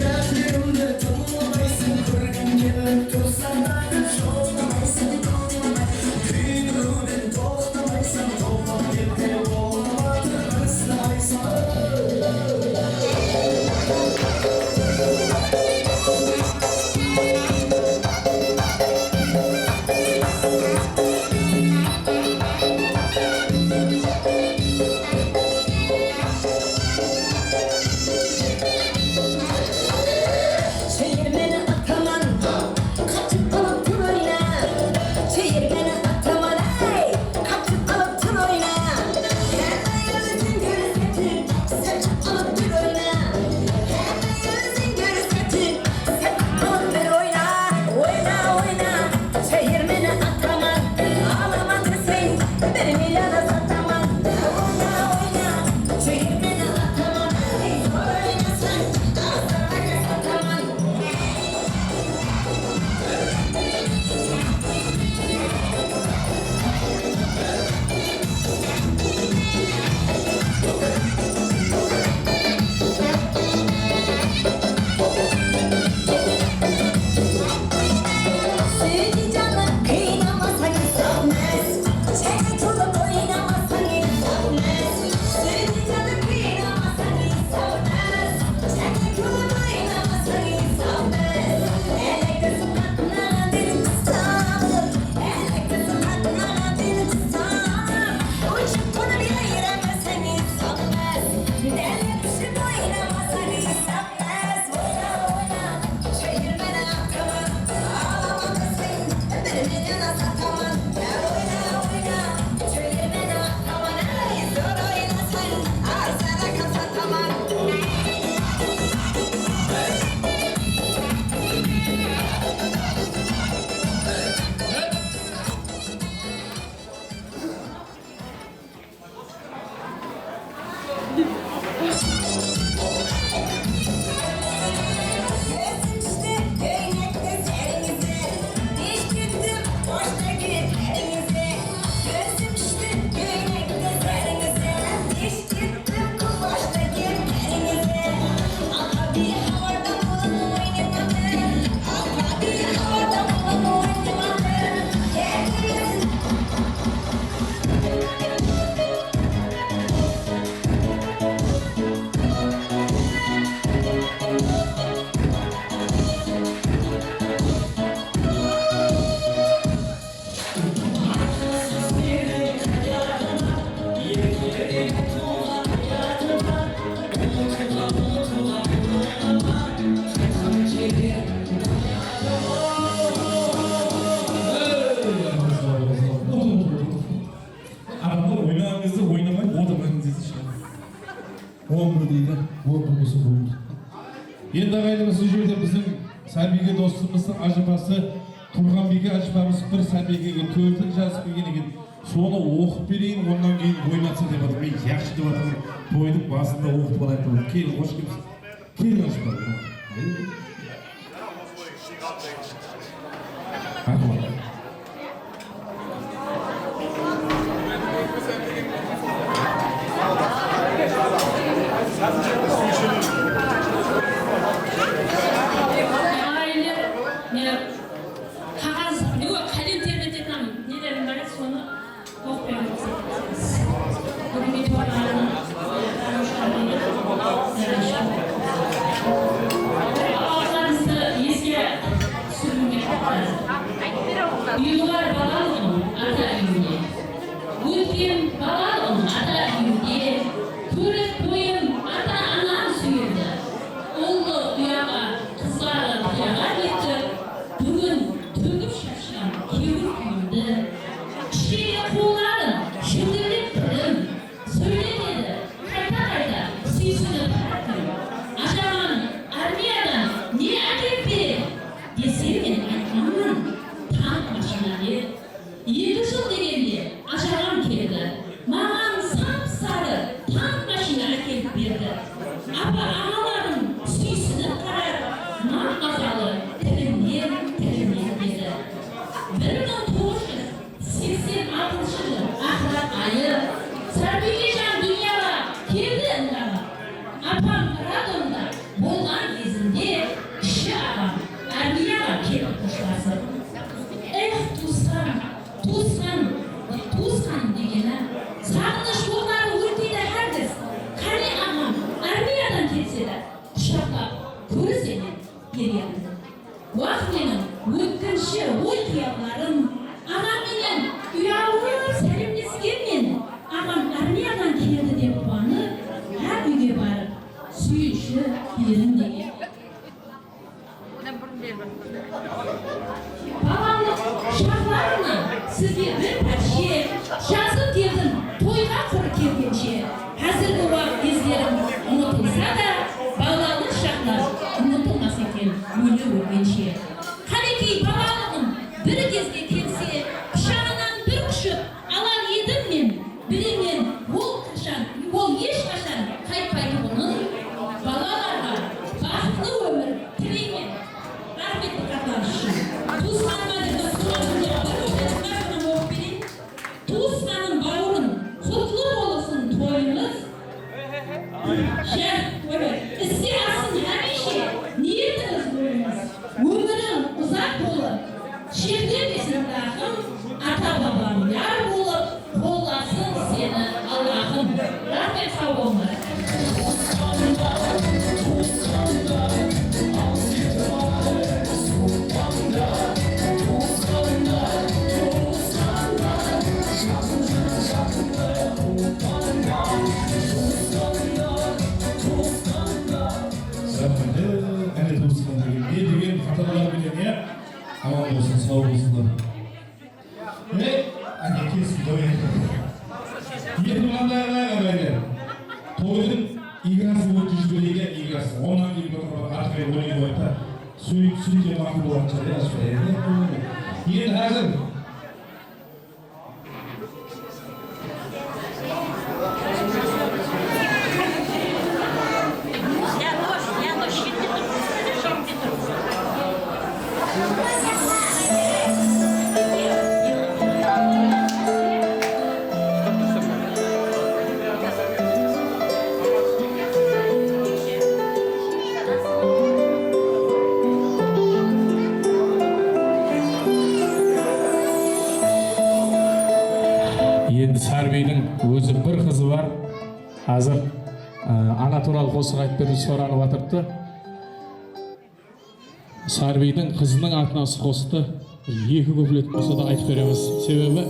Gáplerimdi tıńlamaysań, kórgim kelip tursa da, joltamaysań, tıńlamay. Kúydirewden toqtamaysań, toqtap ket te, bolmap atır bir sıra aysań. Shayır meni ataman, qatıp alıp tur oyna. Shayır meni ataman, ey, qatıp alıp tur oyna. Hámme óziń kórsetin, sırtıp alıp tur oyna. Hámme óziń kórsetin, sırtıp alıp tur oyna. Oyna, oyna. Shayır meni ataman, alaman deseń, bir million sataman. Oyna, oyna, shayır meni ataman, ey, zor oynasań, arzanǵa sataman. Adamlar oynaǵan gezde oynamay otırǵan gezde shıǵadı. On bir deydi. On bir bolsa boldı. Endi, aǵayinimiz, usı jerde biziń Sábiyge dostımızdıń ájapası, Turǵanbiyke ájapamız bir Sábiygege tórtin jazıp kelgen eken. Sonı oqıp bereyin, onnan keyin oynatsa dep atır. Men jaqsı dep atırman. Toydıń basında oqıtıp alayıq dep atır. Keliń, xosh kelipsiz. Keliń, ájapa. Raxmat. Aǵayinler, mine, Uyıwar balalıǵım ata úyinde. Ótken balalıǵım ata úyinde. Kórip boyım ata-anam súyedi. Ullı uyaǵa qızları qıyaǵa etip, búgin tógip shashqan kewil kúyimdi. Kishkene qolların júdilep tilim. Sóylep edi, qayta-qayta súysinip hár kim. Ajaǵam armiyadan ne ákelip beredi? Dese men aytqanman, tank mashina dep. Eki jıl degende ajaǵam keldi. Maǵan sap-sarı tank mashina ákelip berdi. Apa-aǵalarım súysinip qarap, map-mazalı tilimnen, tilimnen dedi. Bir mıń toǵız júz seksen altınshı jıl aqırat ayı Sárbiygejan dúnyaǵa keldi ıntaǵa. Apam Radonda bolǵan gezinde kishi aǵam armiyaǵa kelip xoslasıp. Ex, tuwısqan, tuwısqan, tuwısqan degeni saǵınısh otları órteydi hár giz. Qáne aǵam armiyadan kelse de qushaqlap kórisene. Bergen. Waq meniń ótkinshi oy-qıyallarım, aǵam menen uyalıp sálemleskenmen, aǵam armiyadan keldi dep quwanıp, hár úyge barıp, súyinshi beriń degen. Balalıq shaqlarımnan sizge bir párshe jazıp keldim, toyǵa qurı kelgenshe. Házirgi waqıt gezlerim umıtılsa da, balalıq shaqlar umıtılmas eken, óle ólgenshe. Qánekey, balalıǵım bir gezge kelse, qushaqtan bir qushıp alar edim men. Bilemen, ol qashan, ol hesh qashan qaytpaytuǵının. Balalarǵa baxıtlı ómir tileymen. Raxmet, diqqatlarıńız ushın. Tuwısqanıma dep tuwısqanıma bir ótken xatımnan oqıp bereyin. Tuwısqanım, bawırım, qutlı bolsın toyıńız. Jaq, oybay, iske assın hámiyshe niyetińiz, oyıńız. Ómiriń uzaq bolıp, sheklenbesin raxım, ata-babam yar bolıp, qollasın seni Allahım. Raxmet, saw bolıńlar. Raxmet, áne tuwısqan degen, ne degen xatarlar menen, ya? Aman bolsın, saw bolsınlar. Ey, áne, kesin qoyayıq. Endi mınanday qılayıq, áne. Toydıń igrasın ótkizip jibereyik, ya, igrasın. Onnan keyin bir, bir arqayın oynay qoyayıq ta. Sóyt, sóytse maqul bolǵan shıǵar, ya, ashpay, ya. Endi házir Endi Sárbiydiń ózi bir qızı bar. Házir, e, ana tuwralı qosıq aytıp beriw soranıp atırıptı. Sárbiydiń qızınıń atına usı qosıqtı bir eki kuplet bolsa da aytıp beremiz. Sebebi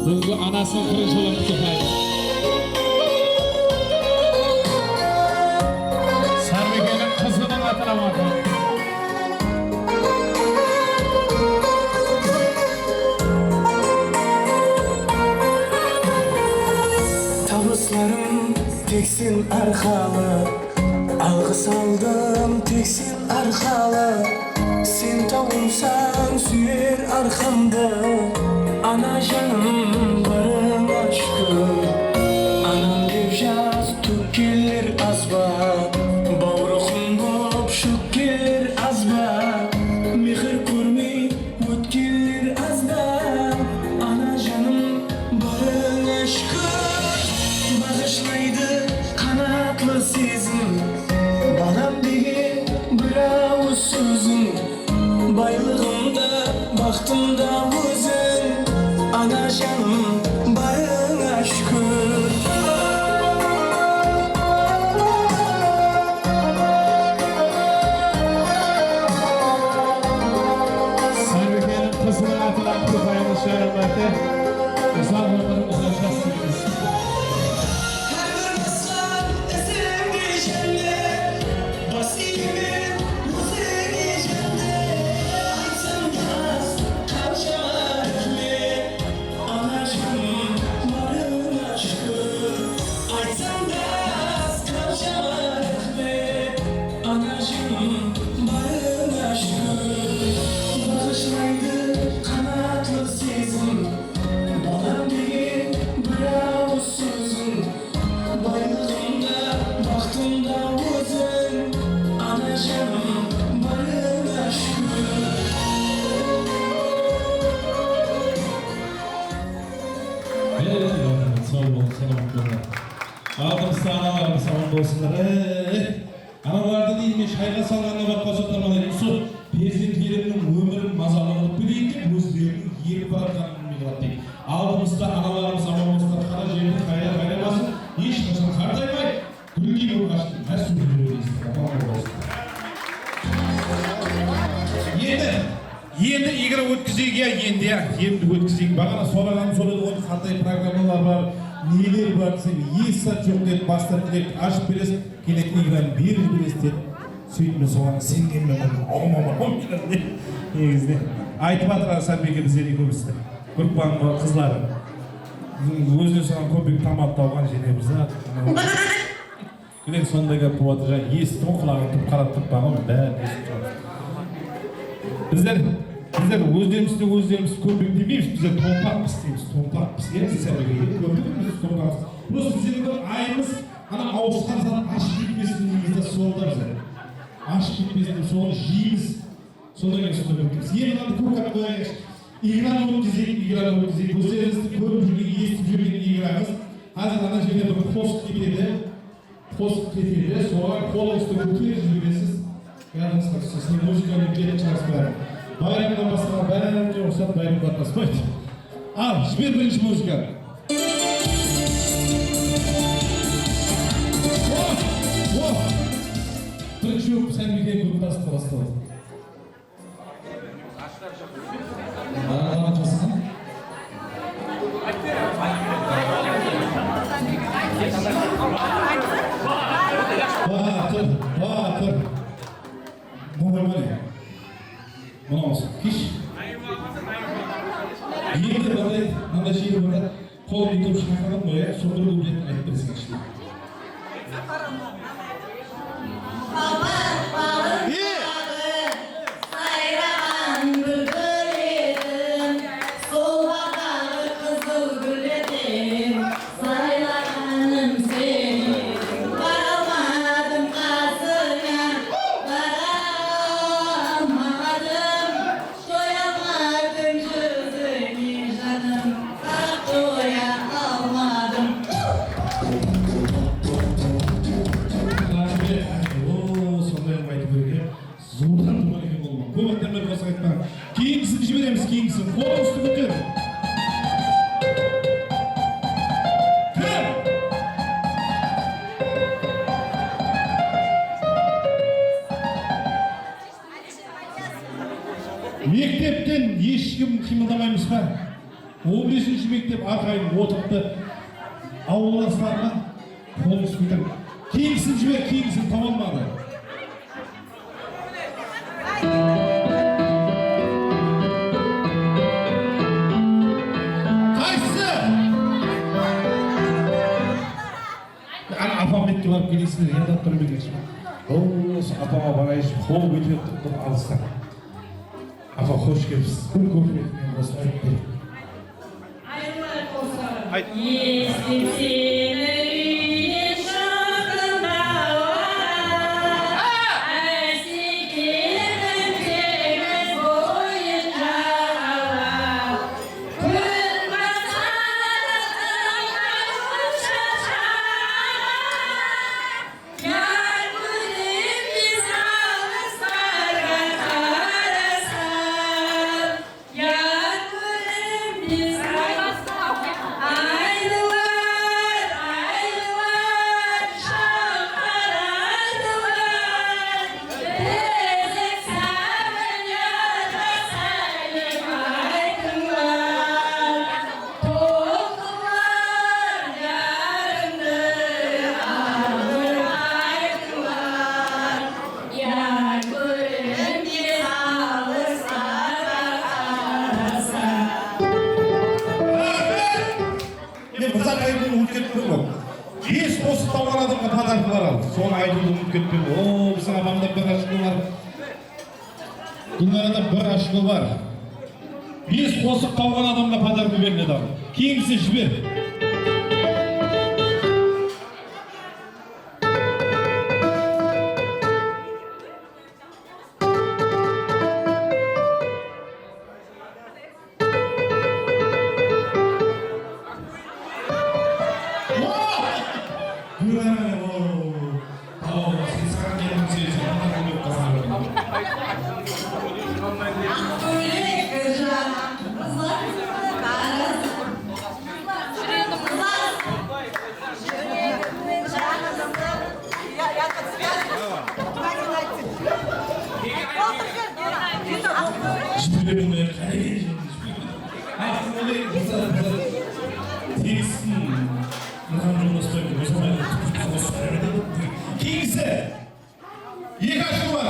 búgingi anasınıń qırq jılın kútip atır. Sárbikeniń qızınıń atına atır. Tabıslarım tek sen arqalı. Alǵıs aldım tek sen arqalı. Sen tawımsań súyer arqamdı. Ana janım, barıńa shúkir. Anam dep jas tókkenler az ba? Bawrıqım bolıp shókkenler az ba? Mehir kórmey ótkenler az ba? Ana janım, barıńa shúkir. Baǵıshlaydı qanatlı sezim, balam degen bir awız sóziń. Baylıǵım da, baxtım da óziń, ana janım, barıńa shúkir. Sárbikeniń qızınıń atınan Toqay Hármátli, uzaq ómir, uzaq jas tileymiz. Hár bir basqan izińde jánnet, bas iymen ózińe jánnet. Aytsam bas, qansha ráhmet, anajım, barına shúkir. Aytsam bas, qansha ráhmet, anajım, barına shúkir. Baǵıshlaydı qanatlı sezim, balam degen bir awız sózim. Baylıǵım da, baxtım da óziń, anajım, barına shúkir. Ey, saw bolıń, salamat bolıńlar. Aldımızda analarımız aman bolsınlar. Ey, analardı deymen, shayǵa salǵanına baqpa soqtamalayın. Usı perzentlerimniń ómirin mazalıq qılıp bereyin dep, ózleriniń erip baratqanın bilmey qaladı deydi. Aldımızda analarımız aman bolsınlar, qara jerdi qayra qayramasın, hesh qashan qartaymay, gúldey bolıp ashsın, hár sózin beremiz. Aman bolsın. Endi, endi iygra ótkizeyik, ya, endi, ya, endi ótkizeyik. Baǵana soraǵanım soradı, onda qanday programmalar bar, neler bar desem, hesh zat joq dep, basta tilek ashıp beresiz. Keledi, iygrani berip jiberesiz dep, sóytip men soǵan isengenmen, alma bar, negizinde. Aytıp atır Asanbiyke bizlerge kóbisi. Gruppanıń qızları. Ózine soǵan kópek tamat tawǵan jene bir zat. Mine, sonday gáp bolıp atır, jańa esittim, qulaǵım turıp qarap turıp, baǵam bárin esitip turıp. Bizler, bizler ózlerimizdi ózlerimiz kópek demeymiz, bizler tompaqpız deymiz, tompaqpız. Endi siz kópek demeysiz, tompaqpız. Просто bizlerdiń bir ayımız Ana awısqan zat ashıp ketpesin deymiz de, sol da bizler. Ashıp ketpesin dep, sonı jeymіз. Sonday kúshli bir kúshli. Endi mınanı kóp gáp qoyayıqshı. Iygrani ótkizeyik, iygrani ótkizeyik. Ózlerińizdi kórip júrgen, esitip júrgen iygrańız. Házir ana jerde bir qosıq ketedi. Qosıq ketedi. Soǵan qolıńızdı kóterip jiberesiz. Yadıńızǵa tússe, sizler muzıkanı bilip shıǵarsız bári. Bayramnan basqa bárine uqsap, bayram qatnaspaydı. Al, jiber birinshi muzıkanı. Oh, oh. Birinshi bolıp Sánbiyke gruppası baslaydı. Maraqlanıp qalsın. Batır, batır. Mınaw mine. Mınaw kish. Endi mınday, mınday sheri bar da, qol etip shaqırdım ǵoy, ya, sol bir dublet aytıp berseńizshi. Xabar baǵındaǵı sayraǵan bir gúl edim, sol baǵdaǵı qızıl gúllerden saylaǵanım sen edim. Bara almadım qasıńa, bara almadım. Toya almadım júzińe, janım, qarap toya almadım. Raxmet. Oo, sonday qılıp aytıp bergen. Zordan tuwǵan eken bul. Kóp attan beri qosıq aytpaǵan. Keyingisin jiberemiz, keyingisin. Qolıńızdı kóteriń. Kim? Mektepten hesh kim qıymıldamaymız ba? On besinshi mektep arqayın otırıptı. Awıllaslarına qolıńız kóteriń. Keyingisin jiber, keyingisin tawalmadı. Qaysısı? Ana, apam betke barıp kelesizler, yadap turıp ekenshi. Ol, apaǵa barayınshı, qol kóterip turıp alıstan. Apa, xosh kelipsiz. Bir kúpleti menen qosıp aytıp bereyik. Ayt. Esip seni úyden shıqtım dawa, Ayseken teńiz boyın jaǵawa. Kún batsa da tınıy quşaǵa. Yar kórim biz alǵıslarǵa qarasam. Yar kórim biz alǵıslarǵa. Aydılar, Men bir zat aytıwdı umıtıp kettim ǵoy. Bes qosıq tawǵan adamǵa podarkalar al. Sonı aytıwdı umıtıp kettim. O, biziń apamda bir ochko bar. Gúlnarada bir ochko bar. Bes qosıq tawǵan adamǵa podarka beriledi al. Keyingisi jiber. Keyingisi. Eki ochko bar.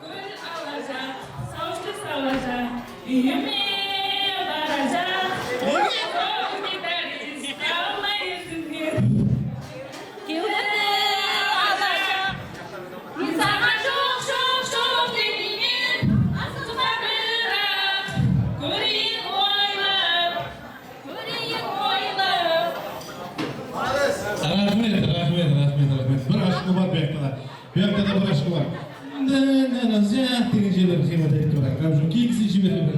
Gúl alajaq, sawshı salajaq, úyime barajaq. Nege? Sol gitarist qalmay izimden. Kewlidi alajaq. Men saǵan joq, joq, joq demeymen. Asıqpa biraq, kóreyin oylap, kóreyin oylap. Raxmet, raxmet, raxmet, raxmet. Bir ochko bar bu jaqta da. Bu jaqta da bir ochko bar. Mına, mına, mına, zat degen jerler qıymat aytıp tur. Keyingisin jiberip ber.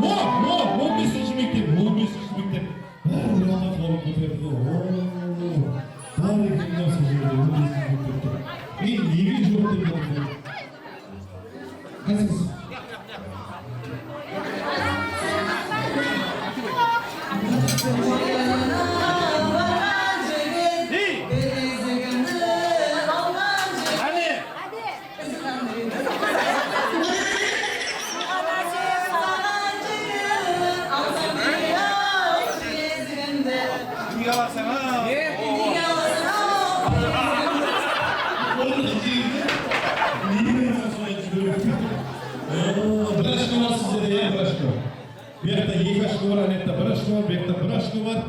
O, o, on besinshi mektep, on besinshi mektep. Bári bir adamlar qolın kóterdi. O, bar eken mına usı jerde, on besinshi mektepte. Men nege joq dep atırman? Qaysıńız? Qáne? Nege alarsań, a? Nege alarsań, a? Bir ochko bar sizde de, ya, bir ochko. Bu jaqta eki ochko bar, ana jaqta bir ochko bar, bu jaqta bir ochko bar.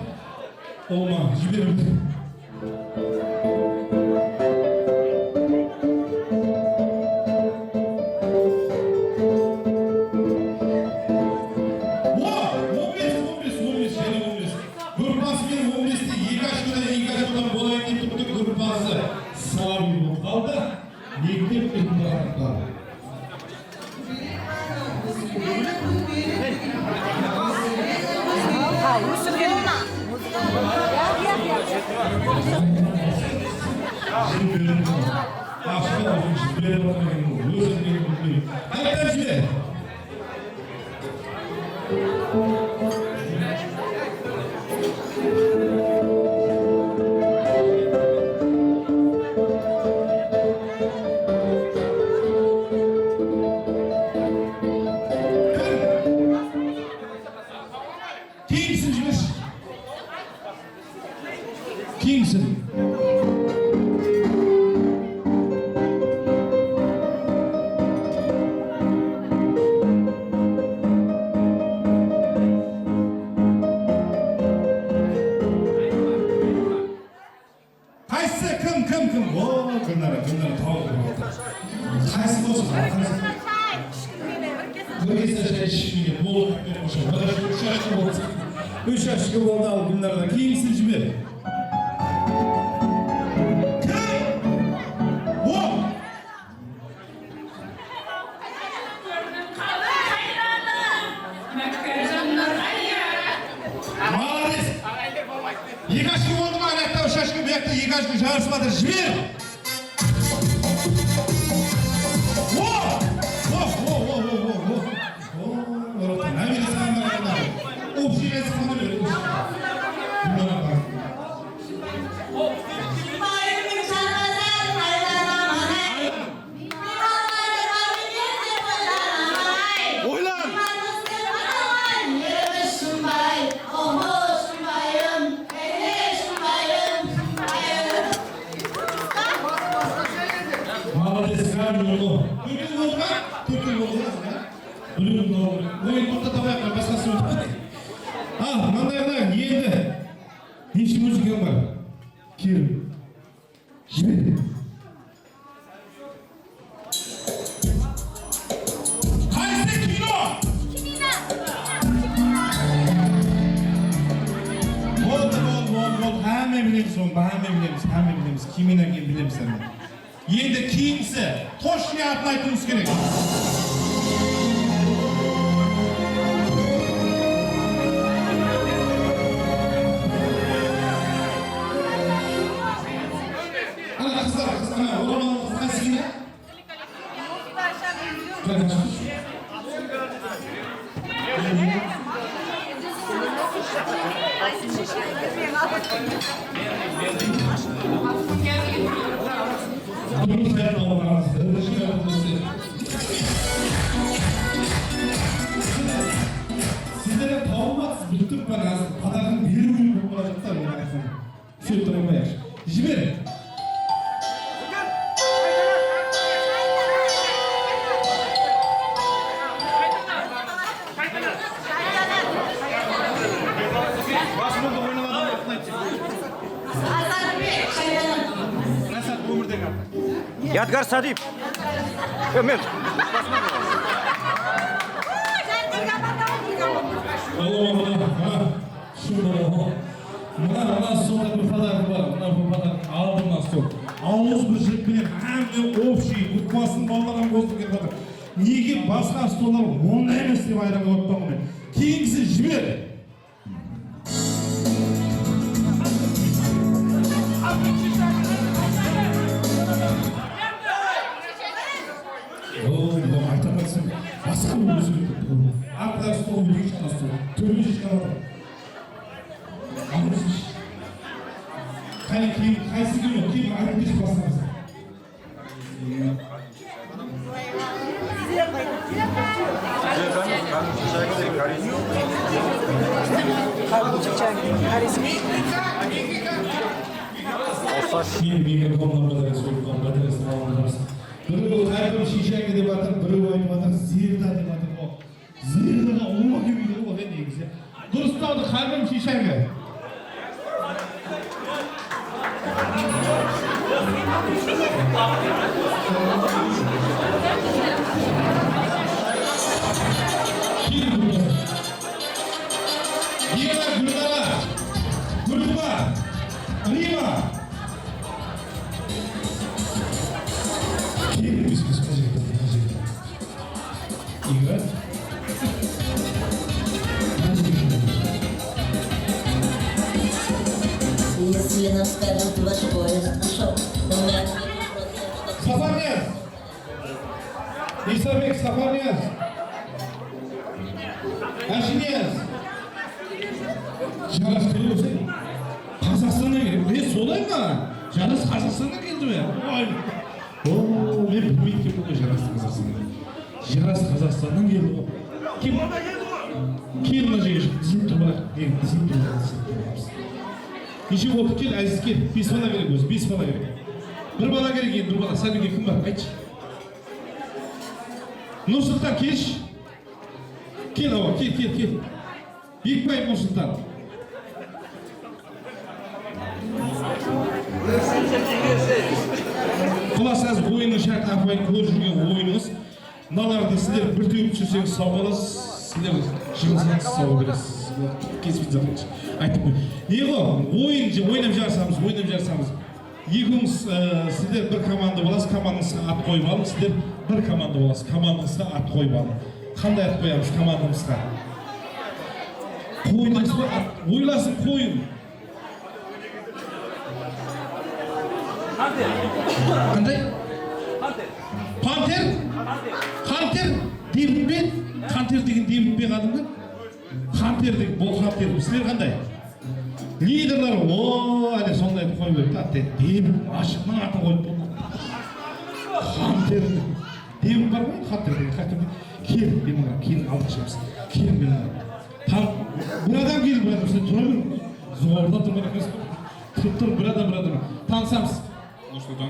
Ulıwma, jiberiń. O, on bes, on bes, on bes, jáne on bes. Gruppası menen on beste eki ochkodan, eki ochkodan bolayın dep turıptı, gruppası slabıy bolıp qaldı. Mektep imtihannı. Qayttan jiber. Keyingisin jibershi. Keyingisin. Qaysı, kim, kim, kim? O, Gúlnara, Gúlnara tawıp atır. Qaysı bolsın, qaysı? Bir kese shay iship kelgen, boldı, qaytpay qoysa. Bir ochko, úsh ochko boldı. Úsh ochko boldı, al, Gúlnaradan. Keyingisin jiber. Kim? O! Malades! Eki ochko boldı ma? Ana jaqta úsh ochko, bu jaqta eki ochko, jarısıp atır. Jiber! O! O, o, o! O, Murat, nábere saǵan bar. Общий qaysı qanday beredi? Murat bar. Oylan! Sonı báhame bilemiz, hámme bilemiz. Kimnen ekenin bilemiz endi. Endi keyingisi Toshli atın aytıwımız kerek. Ana, qızlar, qızlar, ana, oramanlarıńız qaysı kiydi? Sizler tawılmadıńız, bilip turıppan, házir podarkın beriw kerek bolıp barajattı, mına. Sóytip turmayıq. Jiber. Basmurdı oynamadın, atın ayt. Azatbek, qaydanıń? Nasat, ómirdegi atı. Yadgar Sadip. Yo, men. Alo, alo, alo. Shunday. Mına, mına stolda bir podarka bar. Mına bir podarka aldımnan stol. Awız birlik penen hámme общий gruppasınıń balaları hám qosılıp kelip atır. Nege basqa stollar onda emes dep hayran qalıppan men. Keyingisi jiber. Oy, mınaw ayta almaysań. Basqa bir ózgertip qoy. Artqa stol eken, jańa stol. Tóbede shıǵadı. Qáne, keyin qaysı kino? Keyin aytıp ketish baslamız. Keyin mikrofon batareyası, batareyası alıp alamız. Birew qárbim shiyshángi dep atır, birew aytıp atır, zerda dep atır. Zerdaǵa ulıwma kelmeydi ǵoy, ol negizi. Durıs tawdı, qárbim shiyshángi. Gulnara, Gulnara, Gulnara, Rima. Keyin biz, biz, biz, biz, biz. Играть? Если навстречу ваш поезд ушёл, у меня Saparniyaz! Isabek, Saparniyaz! Áshiniyaz! Jaras, kele bersin. Qazaqstannan keldi. E, solay ma? Jaras Qazaqstannan keldi me? Oy! O, men bilmeydi ekenmen ǵoy Jarastı Qazaqstannan. Jaras Qazaqstannan keldi ǵoy. Kel, kel mına jerge shıq. Dizilip turıp alayıq. Kel, dizilip turıp alayıq, dizilip turıp alayıq. Neshe boldı? Kel, Áziz, kel. Bes bala kerek ózi, bes bala kerek. Bir bala kerek endi, bir bala. Sábiyge kim bar? Aytshı. Nursultan, kelshi. Kel, awa, kel, kel, kel. Bekbay Nursultan. Qulasaz oyınnıń shártin, ápiwayı kórip júrgen oyınıńız. Mınalardı sizler bir tewip túsirseńiz, saw bolasız. Sizler jıǵılsańız, saw beresiz. Kesip zat aytıp qoy. Ne ǵo? Oyın, oynap jarısamız, oynap jarısamız. Ekewińiz, e, sizler bir komanda bolasız, komandańızǵa at qoyıp alıń, sizler bir komanda bolasız, komandańızǵa at qoyıp alıń. Qanday at qoyamız komandamızǵa? Qoydıńız ba at? Oylasın qoyıń. Qanday? Panter? Qanter? Debit pe? Qanter degen debit pe, qádimgi? Qanter degen, bul Qanter. Sizler qanday? Liderler, o, áne sonday etip qoyıp berdi, átte, debit, ashıqtıń atın qoyıp boldı. Qanter. Debit bar ǵoy, Qanter degen, Qanter. Kel, men oǵan, kel, aldıq shemsiz. Kel, men oǵan. Tam, bir adam keldi, bir adam, sen tura ber. Zorlap turma, turıp tur, bir adam, bir adam. Tanısamız. Nursultan.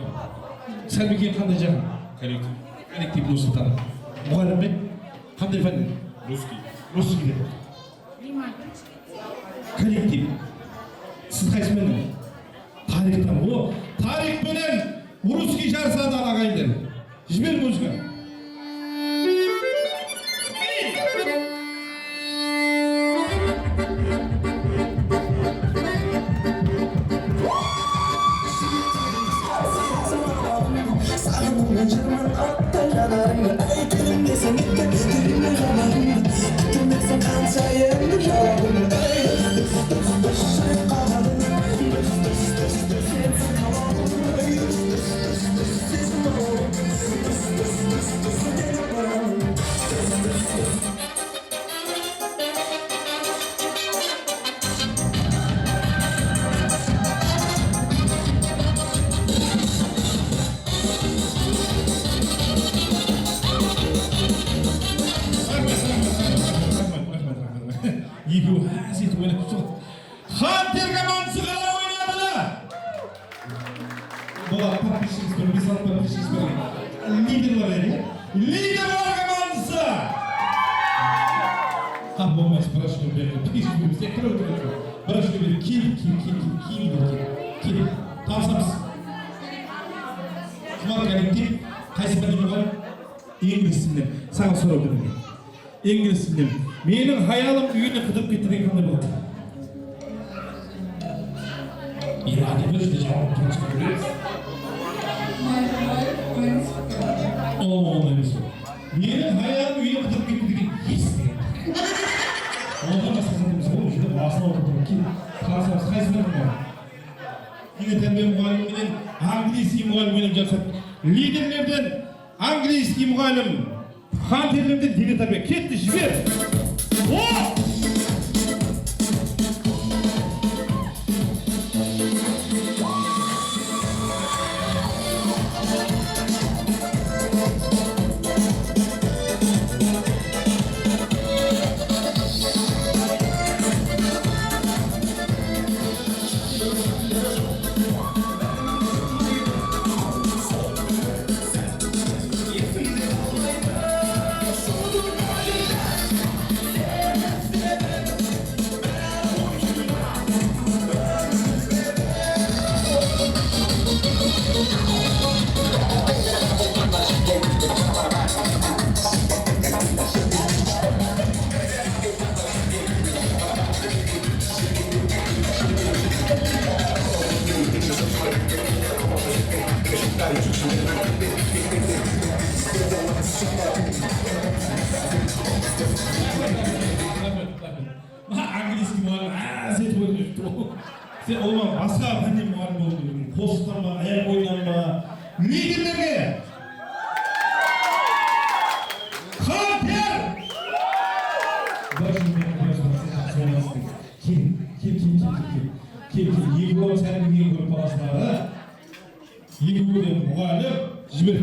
Sálbiyge qanday jaqın? Kollektiv. Kollektiv Nursultan. Muǵallim be? Qanday pánnen? Russkiy. Russkiy de. Kollektiv. Siz qaysı pánnen? Tariyxtan. O, tariyx penen russkiy jarısadı, aǵayinler. Jiber muzıka. Házir oynap tur. Xanter komandısı qalay oynadı? Bular podpischigiz bir, bes-altı podpischigiz bir. Liderler edi. Liderler komandısı! Qap bolmaysız, bir ashıp berdi. Podpischigiz bir, bir, bir, bir. Bir ashıp berdi. Kel, kel, kel, kel, kel, kel, kel. Tanısarmız. Qumat kollektiv, qaysı pánde muǵallim? Inglis tilinden. Saǵan soraw berilgen. Inglis tilinden. Meniń hayalım úyine qıdırıp ketti degen qanday boladı? Endi adamlar júdá jawap berip turıp beremiz. My wife went. O, onday emes ol. Meniń hayalım úyine qıdırıp ketti degen esitpegen. Onnan basqa zat emes ol, júdá basına otırıp turıp keyin tanısarmız, qaysılar bar? Dine tárbiya muǵallimi menen angliyskiy muǵallim oynap jatır. Liderlerden angliyskiy muǵallim, xanterlerden dine tárbiya. Ketti, jiber! O! Angliyskiy muǵallim, há, sen qoydı. Sen ulıwma basqa pánde muǵallim bolıw kerek. Qosıqtan ba, ayaq oyınnan ba? Liderlerge! Xanter! Bir júz menen bir júz menen júz menen júz. Kel, kel, kel, kel, kel. Kel, kel. Eki bola sánirgen gruppalasınlar. Eki bola muǵallim, jiber.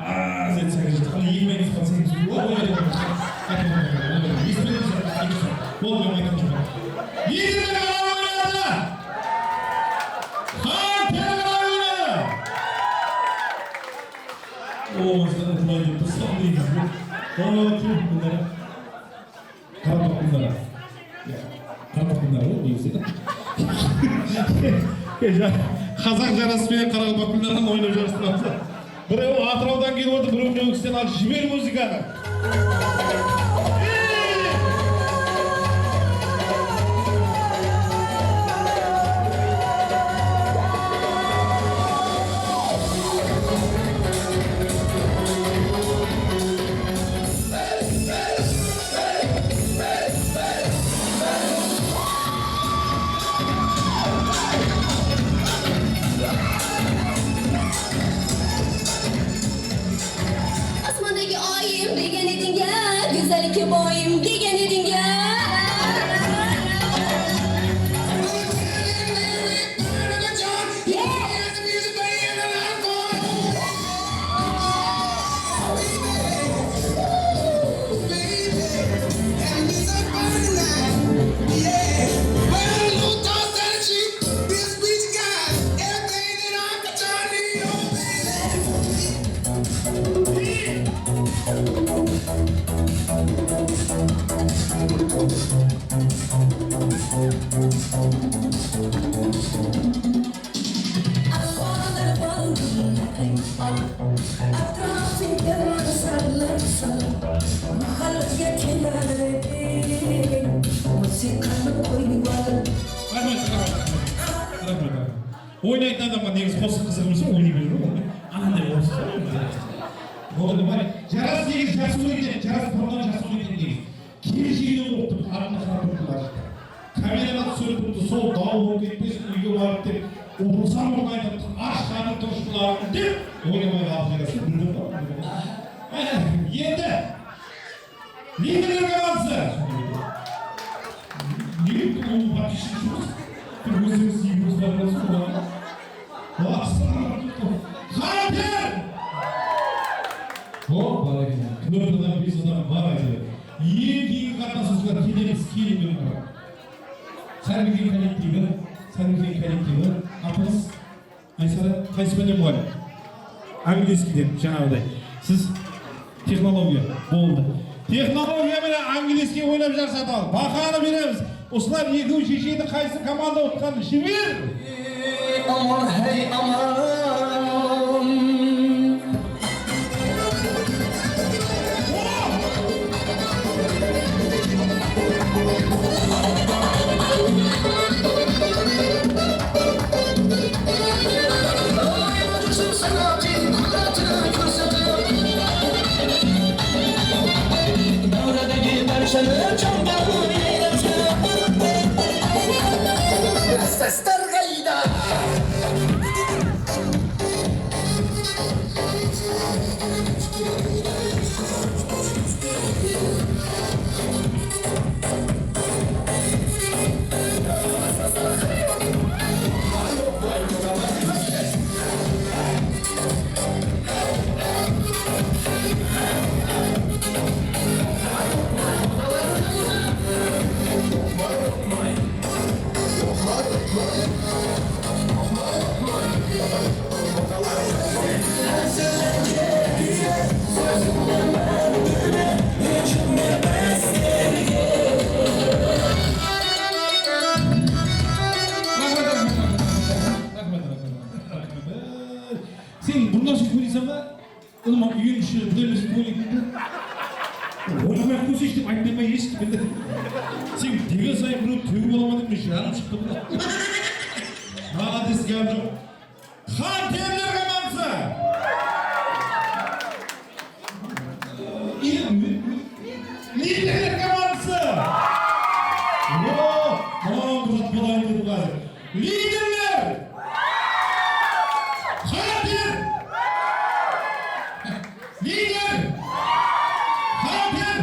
Aa, sen sen qana eki menen qana sen. Oy, oy, oy. Boldı, men aytqan joq. Liderler qalay oynadı? Xanter qalay oynadı? O, sen uqpay dep tursam deymiz be? O, kel, bunlara. Qaraqalpaqlar. Qaraqalpaqlar ǵoy, negizi. Qazaq jarası penen qaraqalpaqlar oynap júrsiz. Birew Atrawdan kelip otır, birew Nókisten, al, jiber muzıkanı. Asmandagi oyim degan ediń-a, go'zallikka boyim degan ediń-a. Atrafıńda sarlarsa, mahalge kelardi, musiqanı qoyıp al. Raxmet, raxmet, raxmet. Raxmet, raxmet. Oynaytın adamǵa negizi qosıq qızıq bolsa, oynay beredi ǵoy. Ananday orıs. Boldı, bári. Jaras, negizi jaqsı oynaydı, Jaras burınnan jaqsı oynaydı negizi. Kemshiginen qorqıp turıptı, artına qarap turıptı. Kameraǵa túsirip turıptı, sol dawıl bolıp ketpesin, úyge barıp dep, urılsam urmaydı, ash qanım tınısh bolarmın dep, oynamay qalıp júresiz, búldim ǵoy. Endi liderler komandası. Nege bul podpisчик joq? Bir ózimiz sıyırımız bar bolsa, olar. Xanter! Hop, bárekella. Tórt adam, bes adam bar, áytewir. Eń keyingi qatnasıwshılar, kelemiz, keliń, men bar. Sánbiyken kollektivi, Sánbiyken kollektivi. Atıńız? Aysara, qaysı pánde muǵallim? Angliyskiyden, jańaǵıday. Siz? Texnologiya, boldı. Texnologiya menen angliyskiy oynap jarısadı al. Bahanı beremiz. Usılar ekewi sheshedi, qaysı komanda utqanın. Jiber! Ey, aman, hey, aman. Sen bundan sóytip oynaysań ba? Ulıwma, úyiń ishi bilemizin oynaytın da. Oynamay-aq qoysayshı dep aytpay ma eshittim endi. Sen degen sayın birew tewip alaman dep men janım shıqtı mına. Malades, gáp joq. Xanterler komandısı! Liderler komandısı! O, mınaw bir zat bolayın dedim házir. Liderler! Xanter! Lider! Xanter!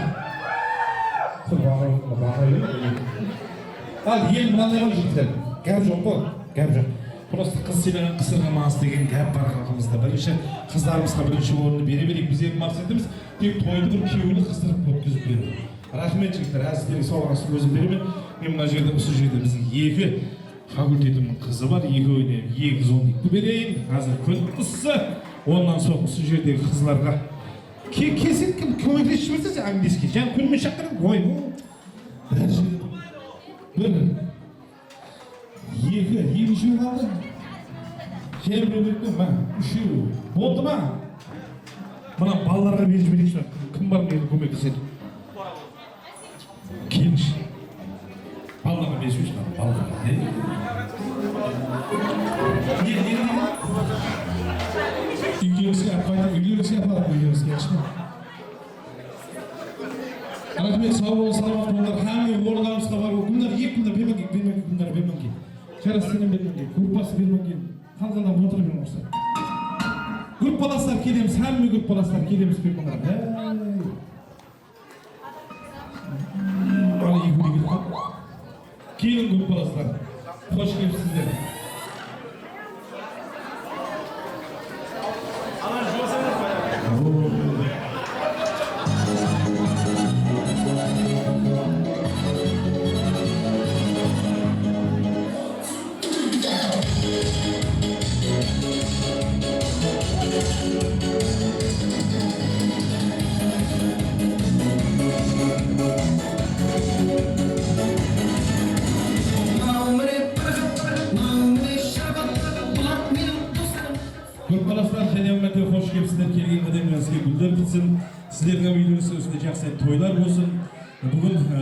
Al, el mınanday ǵoy, jigitler. Gáp joq ǵoy, gáp joq. Prosta qız sıylaǵan qısırǵa mas degen gáp bar xalqımızda. Birinshi qızlarımızǵa birinshi orındı bere bereyik. Bizlerdiń maqsetimiz tek toydı bir kewli qızdırıp ótkizip beriw. Raxmet, jigitler, házir sizlerge sawǵasın ózim beremen. Men mına jerde, usı jerde biziń eki fakultetimniń qızı bar, ekewine eki zondikti bereyin. Házir kún ıssı. Onnan soń usı jerdegi qızlarǵa ke-, kelseń kim, kómeklesip jiberseń sen angliyskiy. Jan kúnime shaqırıń, oy, o. Bár jerde bir, eki, ekishew qaldı. Jáne birew berip ber, ma, úshew. Boldı ma? Mına balalarǵa berip jibereyikshi. Kim bar menen kómeklesedi? Kelińshi. Balalarǵa berip jibereyikshi, balalarǵa. Ne, ne, ne? Úylerimizge alıp qaytıń, úylerimizge aparıń, úylerimizge, yaqshı ma? Raxmet, saw bolıń, salamat bolıńlar. Hámme orınlarımızǵa barıp, Gúlnar, eki Gúlnar, bermenge, bermenge, Gúlnar, bermenge. Jaras, sen hám bermenge. Gruppası bermenge. Qalǵanlar otırıp beriń usı. Gruppalaslar kelemiz, hámme gruppalaslar kelemiz, bermenge. Hey. Ana, eki Gúlnar. Keliń, gruppalaslar. Xosh kelipsizler. Gruppalaslar, jáne bir márte xosh kelipsizler, kelgen Adamlarımızǵa gúller pitsin, sizlerdiń úylerimizde usınday jaqsı toylar bolsın. Búgin, e,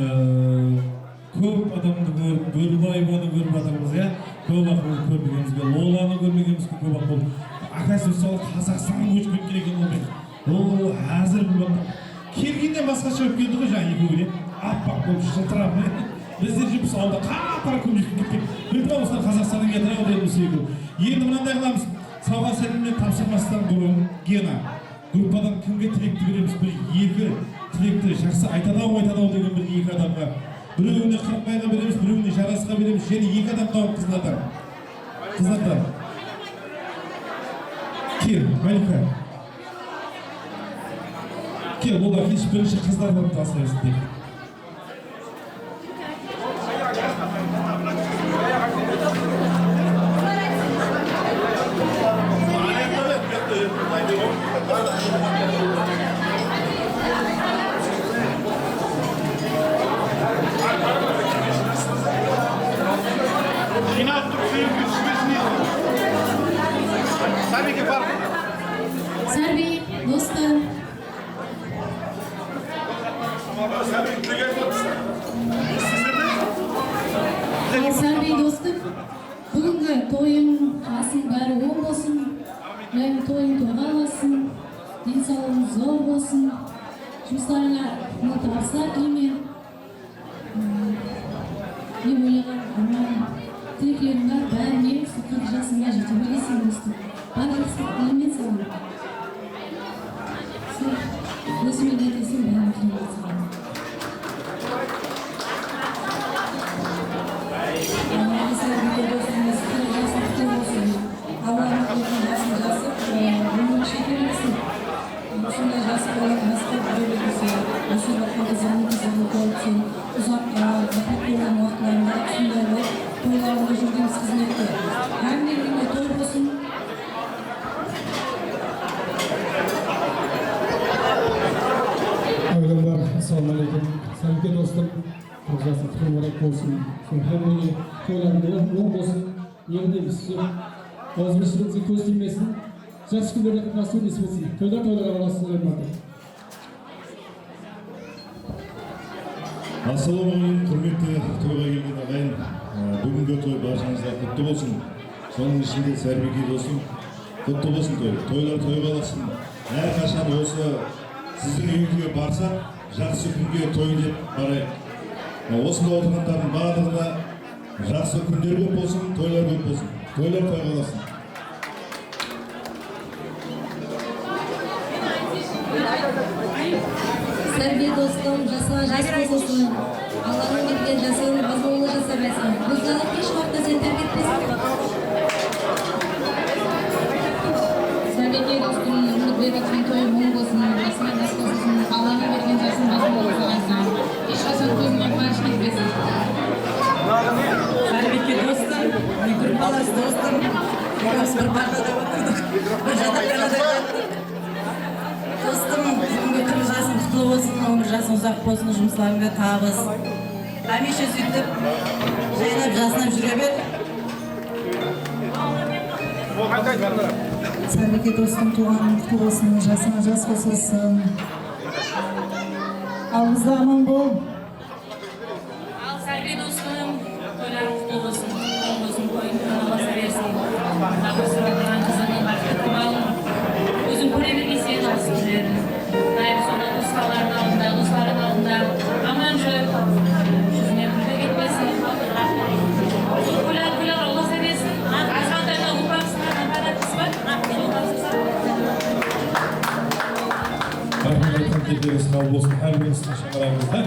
kóp adamdı kórip, Bóribay apanı kórip atırmız, ya. Kóp waqıt kórmegenimizge, Lolanı kórmegenimizge kóp waqıt boldı. Akası, mısalı, Qazaqstanǵa kóship ketken eken ol men. Ol házir bilip atır. Kelgennen basqasha bolıp keldi ǵoy, jańa ekewi de. Appaq bolıp, jıltırap. Bizler jep awılda qara-qara kúnjitip kettik. Bildim, usılar Qazaqstannan keldi, ol endi usı ekew. Endi mınanday qılamız. Sawǵa sálemler tapsırmastan burın, Gena, gruppadan kimge tilekti beremiz? Bir eki tilekti, jaqsı aytadı-aw, aytadı-aw degen bir eki adamǵa. Birewine Qırıqbayǵa beremiz, birewine Jarasqa beremiz, jáne eki adam tawıp, qızlardan. Qızlardan. Kel, Malika. Kel, olar hesh birinshi qızlardan taslayız, tek. Jıynap turıp, Sárbiyge bar. Sárbiyge, dostım. Al, Sárbiyge, dostım. Búgingi toyıń, jasıń bári oń bolsın. Jáne toyıń toyǵa ulasın. Densawlıǵıń zor bolsın. Jumıslarıńa mıń tabıslar tileymen. Em, oylaǵan arman, tilekleriń bar, bárine qırq jasıńa jete bereyseń, dostım. Bar jaqsılıq tileymen saǵan. Sen ózime ne desem, bárin tileymen saǵan. Allanıń bergen jasıń qutlı bolsın. Allanıń bergen jasıń jasıp, e, ómirin shekermesin. Usınday jası balalardı asırap júre bergisi, usı waqıtta zıǵımlı-zıǵımlı kórip, sen uzaq, e, zahmet bergen waqıtlarında usınday bolıp, toylarında júrgemiz xızmette. Hámmeniń úyinde toy bolsın. Áwelem bar, assalawma áleykum. Sárbiyge dostım, qırq jasıń qutlı múbárek bolsın. Sen hámmege toylarıń oń bolsın. Ne deymiz, siz awzımız kóz tiymesin. Jaqsı kúnlerde qatnasıw nesip etsin. Toyda toylar aralastırılmaydı. Assalawma áleykum, húrmetli toyǵa kelgen aǵayin. Á, búgingi toy barshańızǵa qutlı bolsın. Sonıń ishinde Sárbiyge dostım, qutlı bolsın toy. Toylar toyǵa ulasın. Hár qashan usı siziń úyińizge barsaq, jaqsı kúnge toy dep barayıq. Á, usında otırǵanlardıń barlıǵına jaqsı kúnler kóp bolsın, toylar kóp bolsın. Toylar toyǵa ulasın. Sárbiyge dostım, jasıńa jas qosılsın. Allanıń bergen jasıń mazmunlı jasa bersin. Qızlarıń hesh waqıtta seni tárk etpesin. Sárbiyge dostım, úmit berip atırǵan toyıń oń bolsın, jasıńa jas qosılsın. Allanıń bergen jasıń mazmunlı jasa bersin. Hesh qashan toyıńnan quwanısh ketpesin. Sárbiyge dostım, men gruppalas dostım. Ekewimiz bir partada otırdıq. Bir jataqxanada jattıq. Dostım, búgingi qırq jasıń qutlı bolsın, ómir jasıń uzaq bolsın, jumıslarıńda tabıs. Hámiyshe súytip, jaynap, jasnap júre ber. Sárbiyge dostım, tuwǵanıń qutlı bolsın, jasıńa jas qosılsın. Aldızda aman bol. Al, Sárbiyge dostım, toylarıń qutlı bolsın, qutlı bolsın, toyıń toyǵa basa bersin. Tabıs sorap turǵan qızıńnıń baxtı kúwalın óziń kóre bergey sen usı kúnlerin. Dayım sonda tuwısqanlardıń aldında, doslardıń aldında aman júr, júzine kúlki ketpesin. Toylar, toylar ulıǵaya bersin. Azǵantaydan ulıǵayıp barıp, sol tapsırsa. Raxmet aytaman, keyinlerińiz qabıl bolsın, hár birińizdiń shańaraǵıńızda.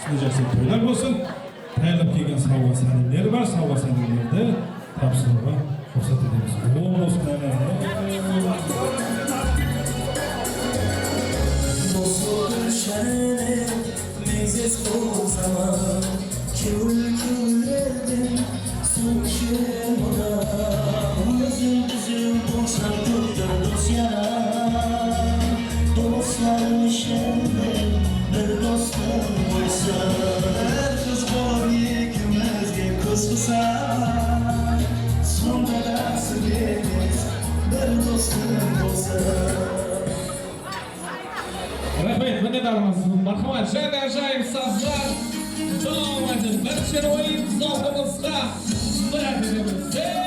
Sizde jaqsı toylar bolsın. Tayarlap kelgen sawǵa sánemleri bar, sawǵa sánemlerdi tapsırıwǵa ruxsat etemiz. Oń bolsın, áne. Doslıq úshin meńzesh bul zaman, kewil kewillerden suw ishe odam. Ózim-ózim bolsam kóptir dos-yaram, doslar ishinde bir dostım bolsın. Bir qız bolıp ekewimizge kóz qısar, sonda da sir emes bir dostım bolsın. Marhamat, jáne ájayıp sazlar. Dawam etedi. Bir sher oyın, zavqımızǵa bir átiremiz. Hey!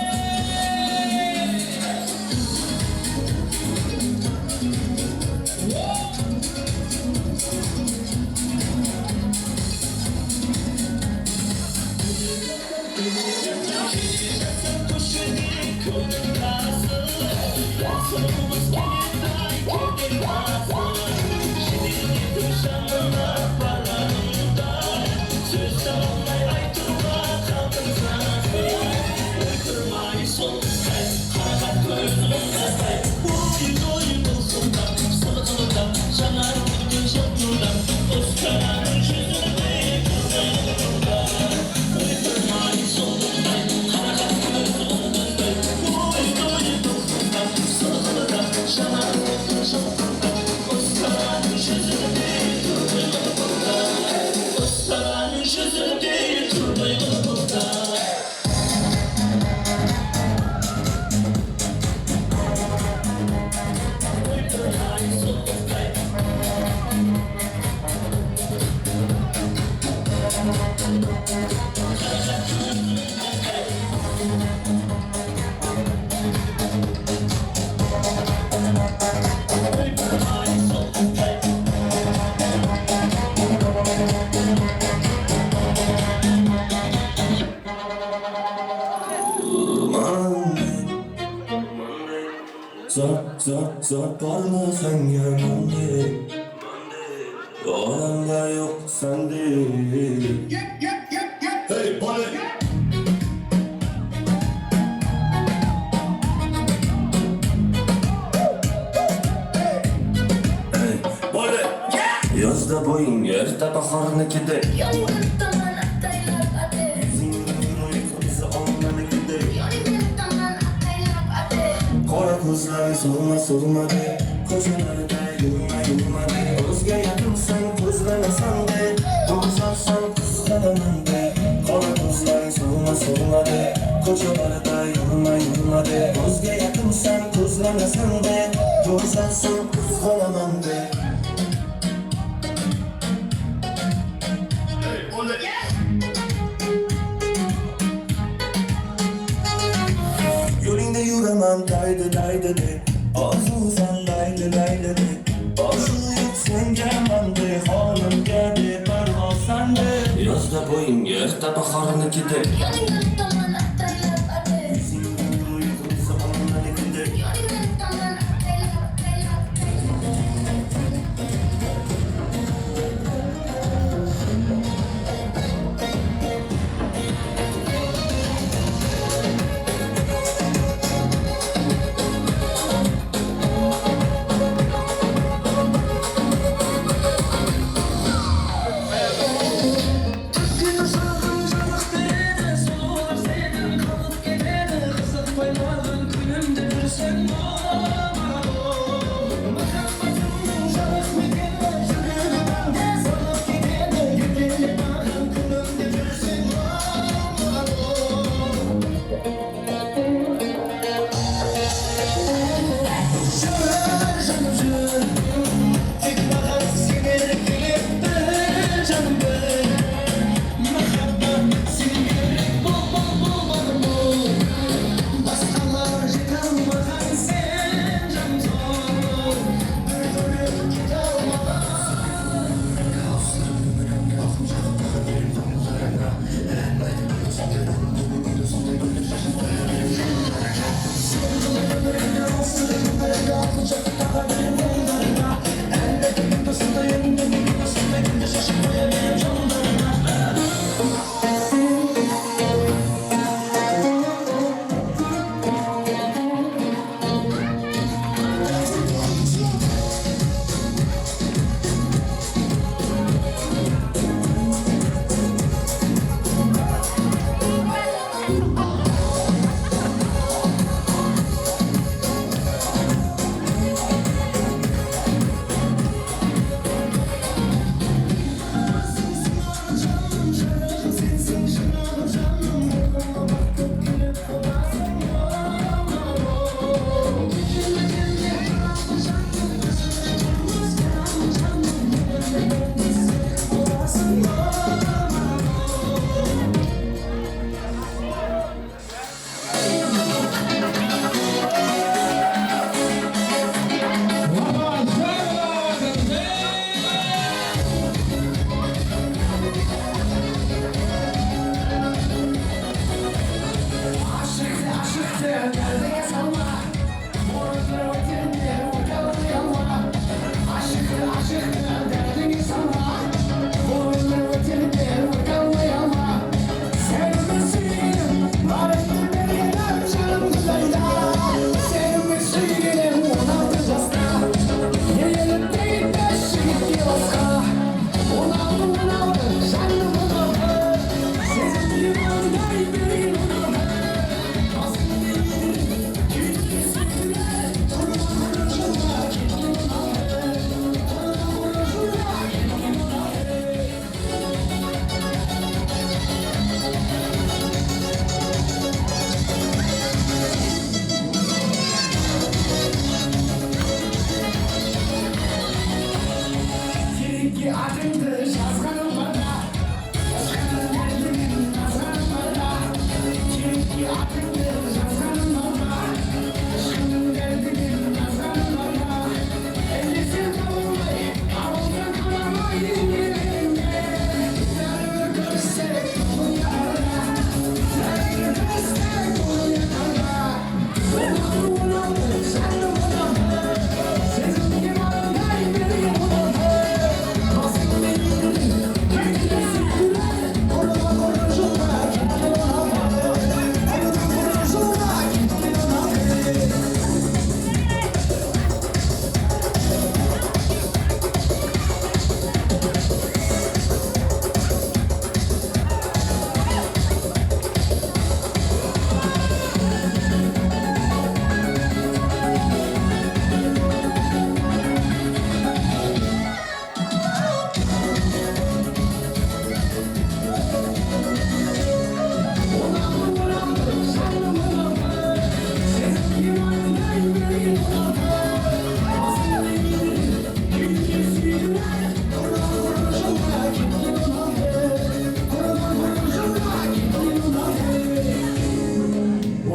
Zat, zat, zat barma sende mende. Adamda joq sende. Hey, bole! Hey, bole! Yazda boyıń erte bahornikidey. Yonıńnan taman ataylap ate. Yuzingdi uyqı bizi onnanikidey. Yonıńnan taman ataylap ate. Qora kózleriń surma, surma de. Kóshelerdi yurma, yurma de. Ózge yaqınsań, kóz qılasań de. Kóz alsań, qızǵanaman de. Qora kózleriń surma, surma de. Kóshelerdi yurma, yurma de. Ózge yaqınsań, kóz qılasań de. Kóz alsań, qızǵanaman de. Yolingda yuraman daydı, daydı de. Arzıwsań daydı, daydı de. Arzıw yoq sende mende, xonimga de bir olsań de. Yazda boyıń erte bahornikidey. Yonıńnan taman ataylap ate. Yuzingdi uyqı bizi onnanikidey. Yonıńnan taman ataylap, ataylap, ataylap. Atıńdı jazǵanım barda, ıshqınım keldi meniń jazǵanım barda. Júrekte atıńdı jazǵanım barda, ıshqınım keldi meniń jazǵanım barda. Ellesem tabılmay, awıldan qalamay, báribir kórissek, bul yarada. Báribir kórissek, bul yarada.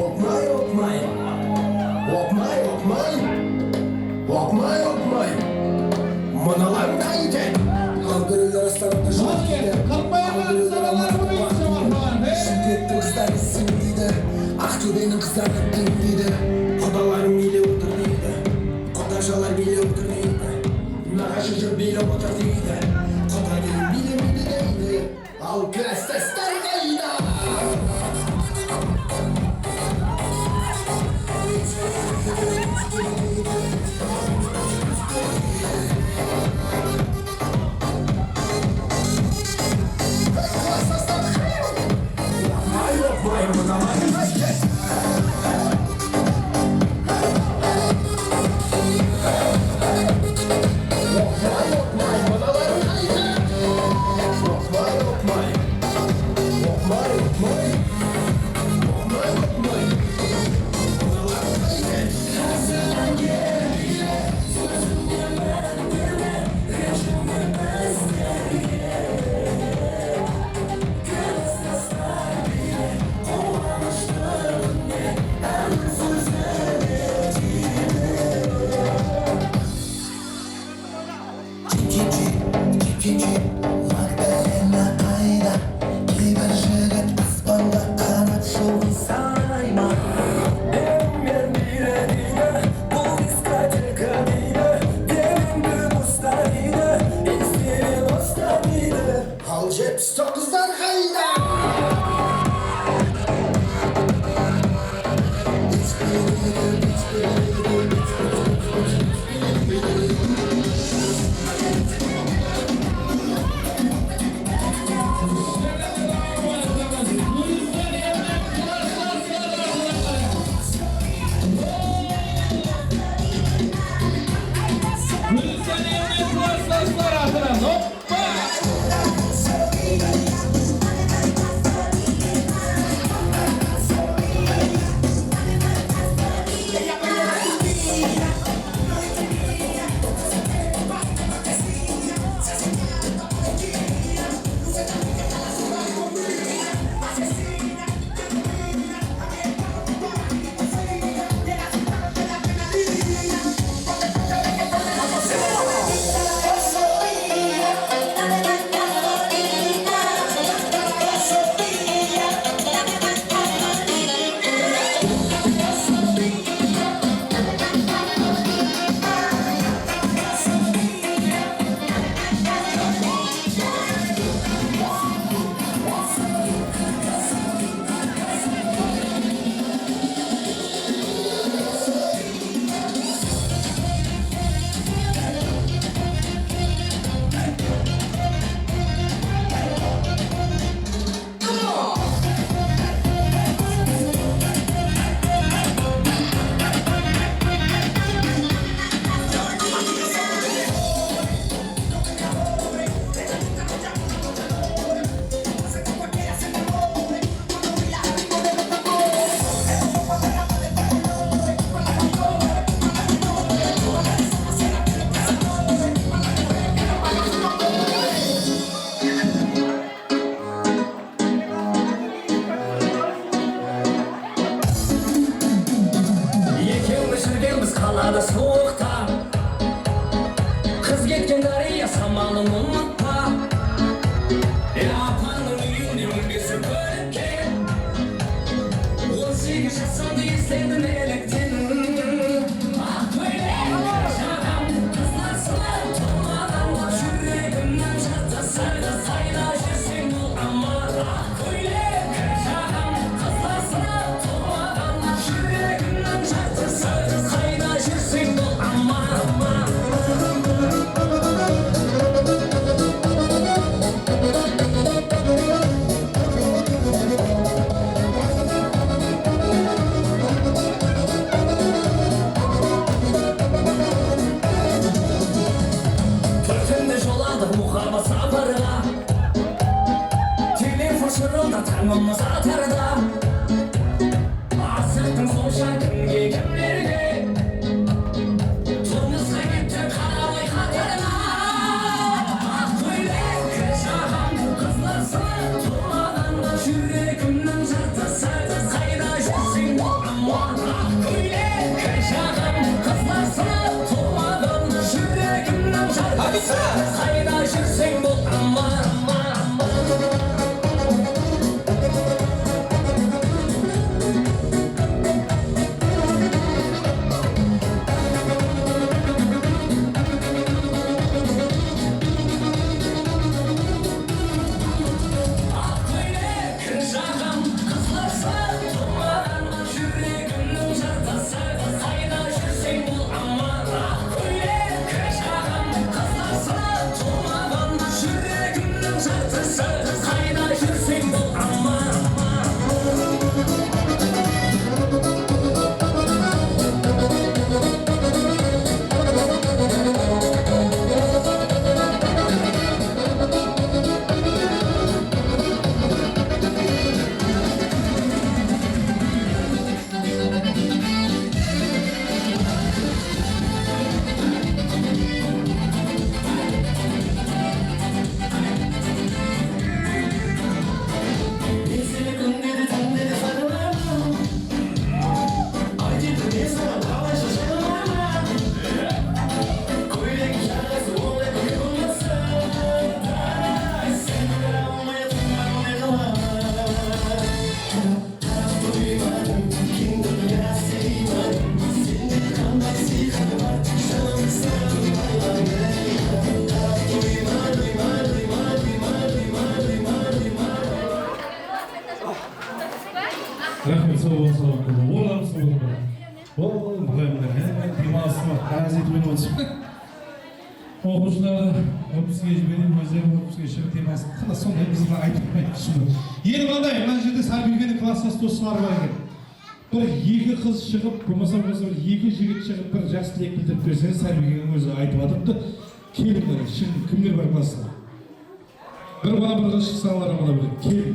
Oqmay, oqmay. Oqmay, oqmay. Oqmay, oqmay. Mınalar qaytedi. Al, bireler astanada joq deydi. Al, bireler almada bar deydi. Shıмкенттің qızdары sing deydi. Aqtóbeniń qızdары dıń deydi. Qudalarım biylep otır deydi. Qudajalar biylep otır deydi. Naqashı jur biylep otır deydi. Quda deydi, biylemeydi deydi. Al, klassdaslar qayda? Klassdaslar qayda? Oqmay, oqmay, mınalar qayda? Magdalena qayda? Keybir jigit aspanǵa qarap juldız sanay ma? Benim men bile deydi, bul diskoteka deydi. Denińdi usta deydi, esingde usta deydi. Al, jetpis toǵızlar qayda? Ketken dárya samalın umıtpa. E, apańnıń úyinde óngesi kólikke. On segiz jasımda esledim elekten. Aq kóylek, kir jaǵam, qızlar sınap turmaǵan. Júregimniń jartısı, qayda júrseń bul aman. Kóylek, kir jaǵam, qızlar sınap turmaǵan. Júregimniń jartısı, qayda júrseń bul aman. Bir túnde joladı muhabbat saparǵa. Telefon shırılda, tańımız atarda. Asıqtıń sonsha kimge, kimlerge? Turmısqa ketti qaramay qatarda. Aq kóylek, kir jaǵam, qızlar sınap turmaǵan. Júregimniń jartısı, qayda júrseń bul aman. Aq kóylek, kir jaǵam, qızlar sınap turmaǵan. Júregimniń jartısı, qayda júrseń bul aman. Aq kóylek, kir jaǵam, qızlar sınap turmaǵan. Júregimniń jartısı, qayda júrseń bul aman. Aq kóylek, kir jaǵam, qızlar sınap turmaǵan. Júregimniń jartısı, qayda júrseń bul aman. Raxmet, saw bolıń, saw bolıń. Oralım, saw bolıń. O, muǵallimler, há, demalısıńlar, házir etip otırıpsız. Oqıwshılardı otpuske jiberip, ózleri otpuske shıǵıp, demalısın. Qana, sonday qızlar aytıp atpaydı, shılı. Endi mınaday, mına jerde Sárbiygenin klassdas dosları bar eken. Bir eki qız shıǵıp, bolmasa, bolmasa bir eki jigit shıǵıp, bir jaqsı tilek bildirip berseńiz, Sárbiygenin ózi aytıp atırıptı. Keliń, qáne, shıǵıń, kimler bar klasstan? Bir bala, bir qız shıqsańlar, mına bir keliń.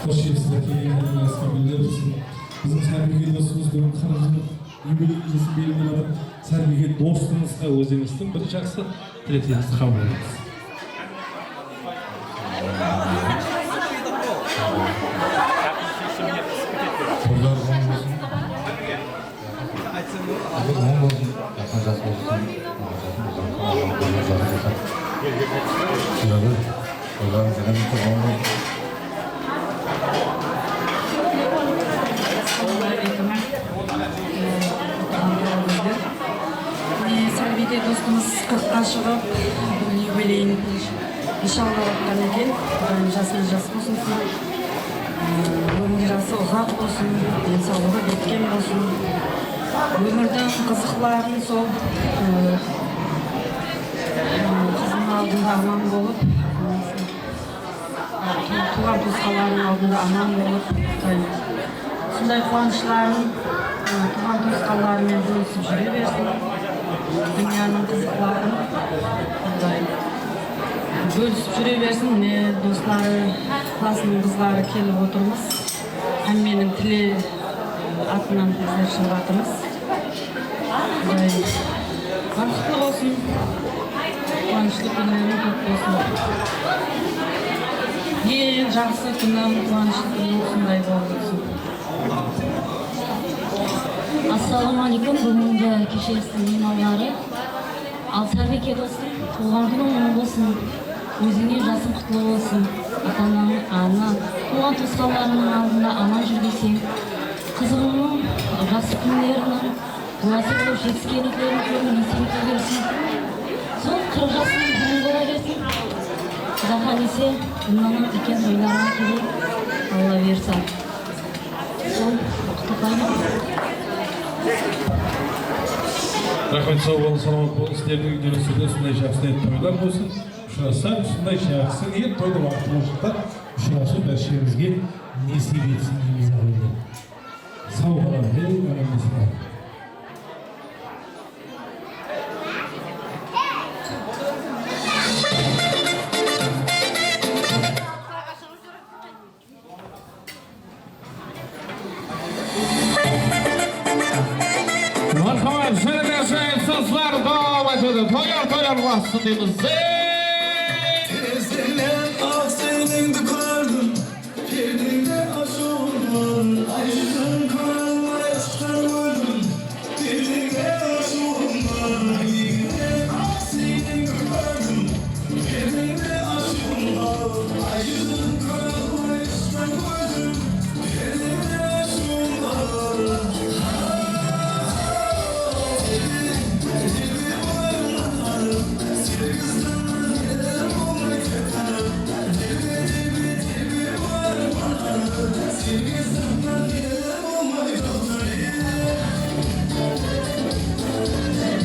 Xosh kelipsizler, kelgenlerine asqar gúller bolsın. Biziń Sárbiyge dosımız búgin qırq jıllıq yubiley esin belgilep atır. Sárbiyge dosımızǵa ózińizdiń bir jaqsı tilekterińizdi qabıl etińiz. Qızlar oń bolsın. Qızlar oń bolsın. Jaqın jas bolsın. Qızlardıń jaqın bolsın. Qızlardıń jaqın bolsın. Assalamu aleykum. Mine, Sárbiyge dostımız qırqqa shıǵıp, búgin yubileyin nishanda atqan eken. Qudayım jasınan jas bolsın. Ómir jası uzaq bolsın, densawlıǵı bekkem bolsın. Ómirdiń qızıqların sol, ı, ı, qızdıń aldında aman bolıp, ı, tu-, tuwǵan tuwısqanlarınıń aldında aman bolıp, Qudayım Usınday quwanıshların, ı, tuwǵan-tuwısqanları menen bólisip júre bersin. Dúnyanıń qızıqların usınday bólisip júre bersin. Mine, dosları, klasınıń qızları kelip otırmız. Hámmeniń tile, ı, atınan bizler shıǵıp atırmız. Qudayım, baxıtlı bolsın. Quwanıshlı kúnleriń kóp bolsın. Eń jaqsı kúnim, quwanıshlı kúnim usınday bolsın. Assalawma aleykum, búgingi keshirisiń miymanları. Al, Sárbiyke dostım, tuwǵan kúniń quwıtlı bolsın. Ózińe jasıń qutlı bolsın. Ata-anań, ana, tuwǵan-tuwısqanlarıńnıń aldında aman júr deyseń. Qızıńnıń jaqsı kúnleriniń, jaqsı bolıp jetiskenlikleriń kóbin eseyip kóbersin. Sol qırıq jasınıń gúli bola bersin. Quda qálese, bunnan hám úlken toylarıńa keleyik. Alla buyırsa. Sol, qutlıq aytıń. Raxmet, saw bolıń, salamat bolıń. Sizlerdiń úylerinde usınday jaqsı niyet toylar bolsın. Ushırasaq, usınday jaqsı niyet toyda waqıtlı waqıtta ushırasıw bárshemizge nesiyp etsin deymiz, aǵayinler. Saw bolıń, ey, aǵayinler. Marhamat, jáne de ajaayıp sazlar dawam etedi. Toylar, toylar basın deymiz. Tezdenen aq senińdi kórdim, perdeńde ashıwım bar, ay júzin kóre almay ashıqtan óldim.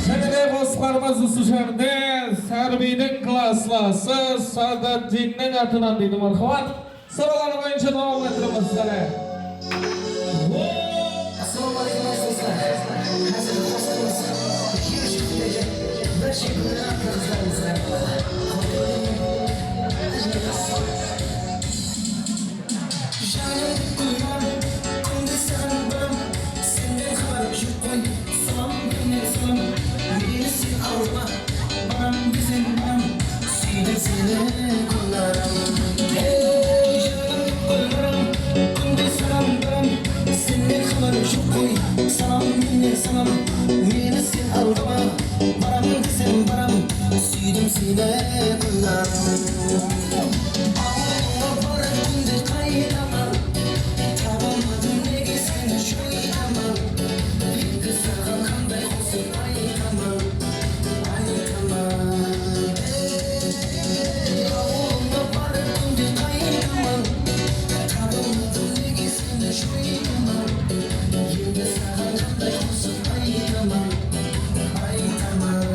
Jáne de qosıqlarımız usı jerde Sárbiydiń klasslası Sadaddinniń atınan deydi. Marhamat. Sorawları boyınsha dawam ettiremiz. Qáne. Assalawma aleykum, aziz doslar. Házir qosıǵımız eki-úsh kúnde bárshe gúlnazar qızlarımızǵa. Janım gúlnazar, kúnde saǵan baram, senden xabar joq qoy. Salam, menen salam, meni sen aldama. Baram desem baram, súydim seni, gúlnazar. Ey, janım, gúlnazar, kúnde saǵan baram, senden xabar joq qoy. Salam, menen salam, meni sen aldama. Baram desem baram, súydim seni, gúlnazar. Awılıńa barıp kúnde qaytaman, taba almadım nege seni joyaman. Endi saǵan qanday qosıq aytaman, aytaman. Ey, awılıńa barıp kúnde qaytaman, taba almadım nege seni joyaman. Endi saǵan qanday qosıq aytaman, aytaman.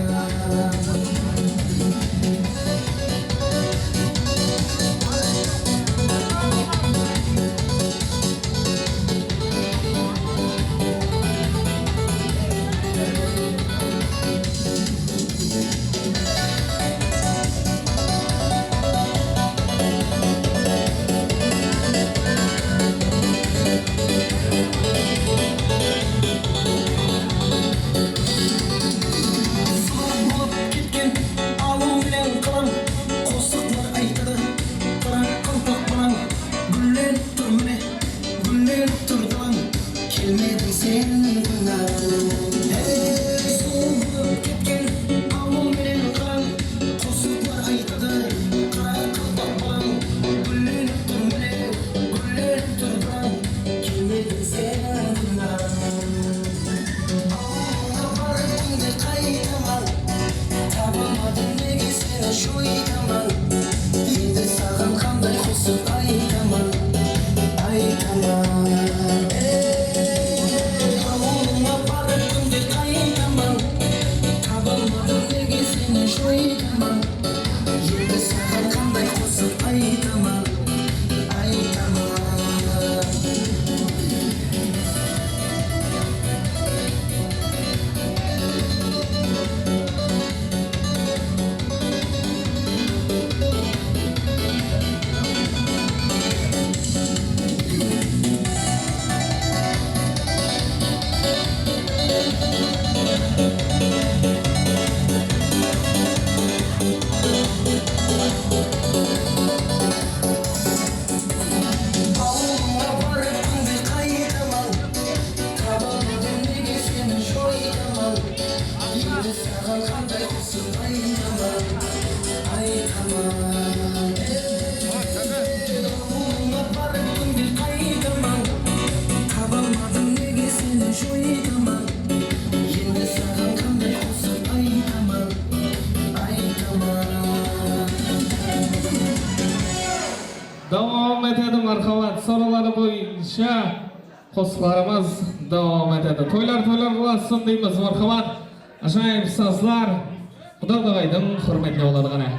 Qosıqlarımız dawam etedi. Toylar, toylar bolasın deymiz. Marhamat, ájayıp sazlar. Quda-qudaǵaydıń húrmetine boladı ǵana.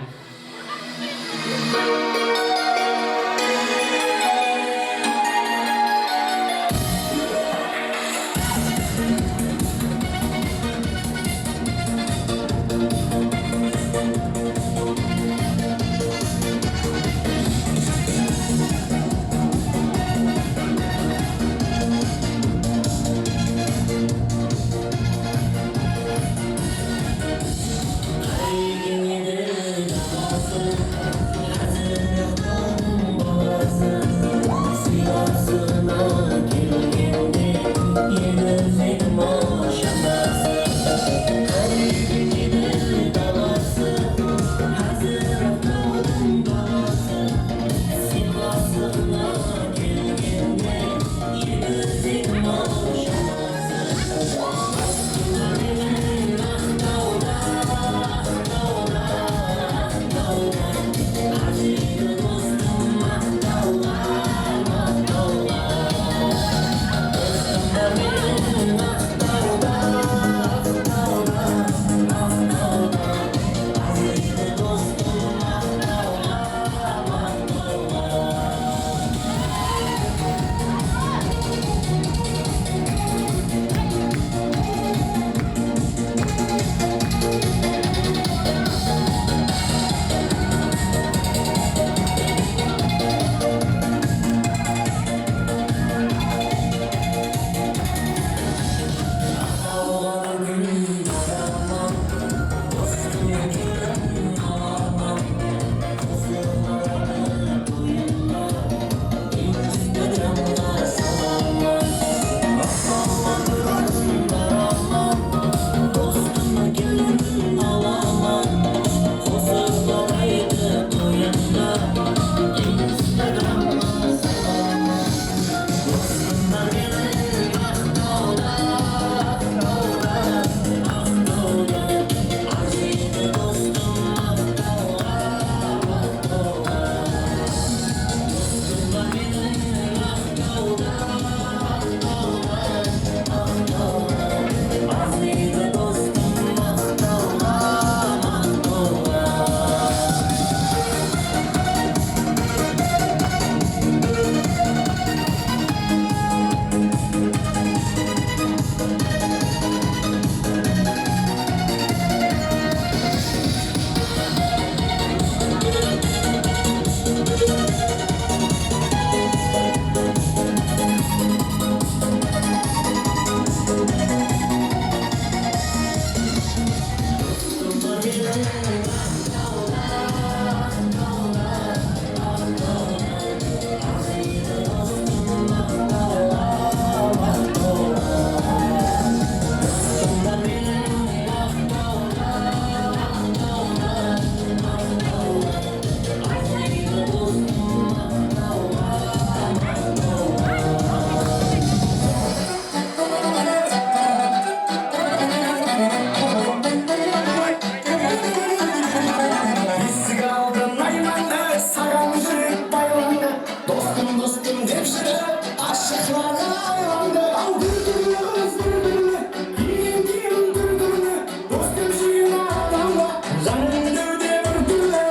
Esik aldın aylandı, saǵan júrek baylandı. Dostım, dostım dep júrip, ashıqlarǵa aylandı. Al, bir túrli qız, bir túrli, kiygen kiyim túr-túrli. Dostım, súygen adamǵa, janım dewde bir túrli.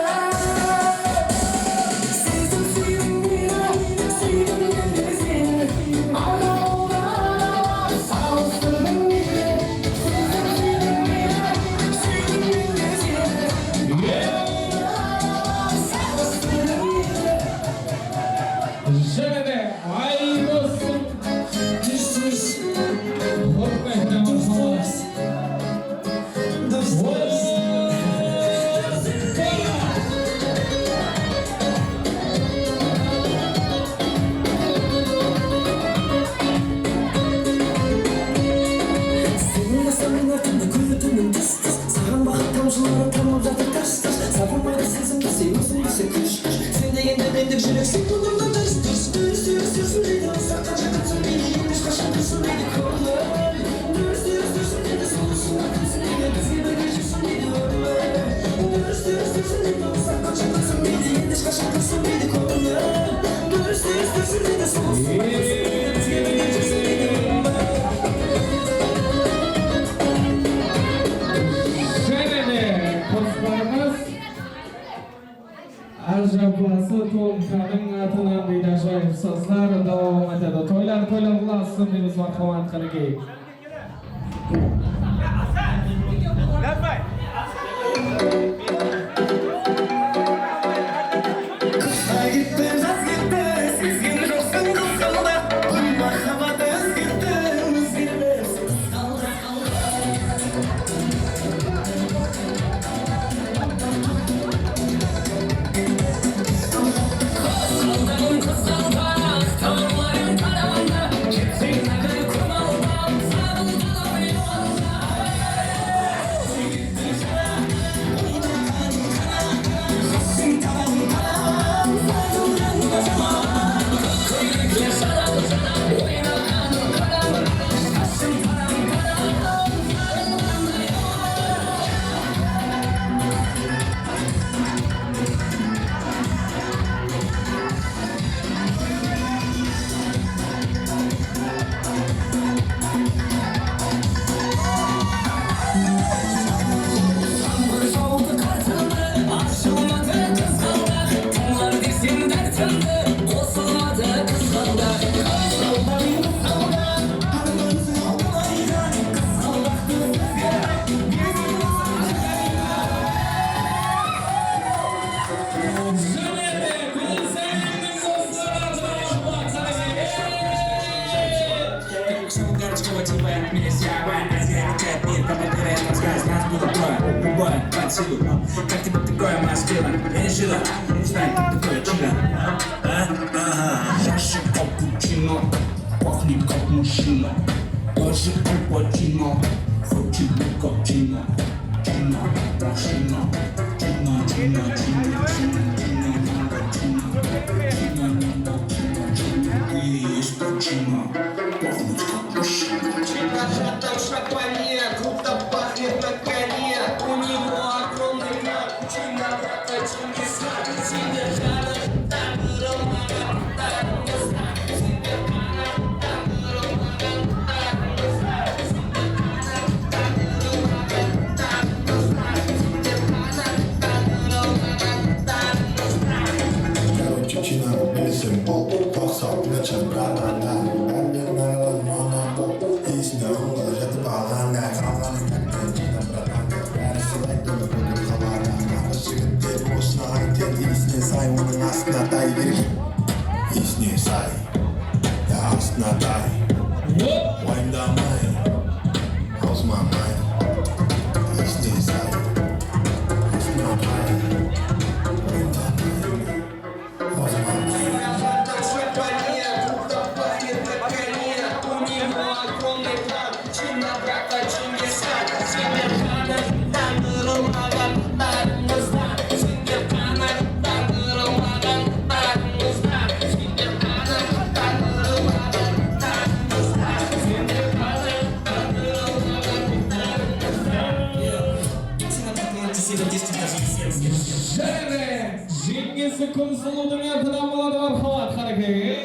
Sezdim, súydim meni, súydim men de seni. Arqalıqta saǵıstırdım meni. Jáne de Aydos. Húrmetli marhamat. Seniń jaslarıń ártindi, kúni-túnin tús-tús. Saǵan baxıt tamshıları tamıp jatır tas-tas. Sapırmaydı sezim dese, óziń dese kúsh-kúsh. Sen degende mendek júrek sekundımda dúrs-dúrs, dúrs-dúrs, dúrsinleydi. Uzaqqa jaqınsın deydi, endi hesh qashan túrsindeydi kóńlim. Dúrs-dúrs, dúrsinleydi, sulıwsın túrsindeydi. Bizge birge júrsin deydi ómir. Dúrs-dúrs, dúrsinleydi, uzaqqa jaqınsın deydi, endi hesh qashan túrsindeydi kóńlim. Dúrs-dúrs, dúrsinleydi, sulıwsın túrsindeydi. Qanıń atınan deydi, ájayıp sazlar dawam etedi. Toylar, toylar qılasın deymiz, marhamat, qánekey. Qısta ketti, jaz ketti, sezgen joqsań qızǵalda. Gúl marhabat ózgertti, ózgermes qızǵalda. Как тебе такое, моя сила? Я не жила, не знаю, как такое чудо. А? Ага. Чаша капучино, пахнет как мужчина. Даже Аль Пачино хочет быть как Чина. Чина, машина. Чина, Чина, Чина, Чина, Чина, надо Чина. Чина, надо Чина, Чина. Ты есть причина. Пахнет как мужчина. Чина, там шампанье, круто пахнет на коне. У него огромный мат. Короче, Чина, bilsem bol, qoqsap, начал, bratanda. Bárinen naǵılan, mana bol. Esine alǵan, jatıp alǵan, qalǵanın katta, Чина, bratanda. Bári sılay, dómir búgin qaladan. Naqıs jigitler osına aytedi, esine say, onıń astına tay bergen. Esine say, ya astına tay. Wop! Wayımdamay, awzıma may. Esine say, astına tay. Wayımdamay. Jáne de Jeńgesi Kúnsulıwdıń atınan boladı, marhamat, qánekey.